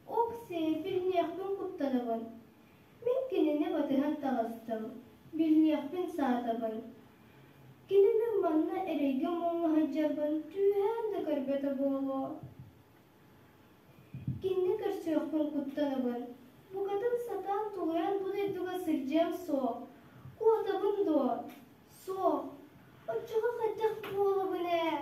Speaker 20: Ок-сиэ, билиниэхпин куттанабын. Мин кинини батыһан таҕыстым, билиниэхпин саатабын. Кини мин манна эрэйгэ-муҥҥа сылдьарбын түүһээн да көрбөтө буолуо. Кинини көрсүөхпүн куттанабын, букатын сатаан тулуйан бу дойдуга сылдьыам суох, куотабын дуо? Суох, оччоҕо хайдах буолабын ээ?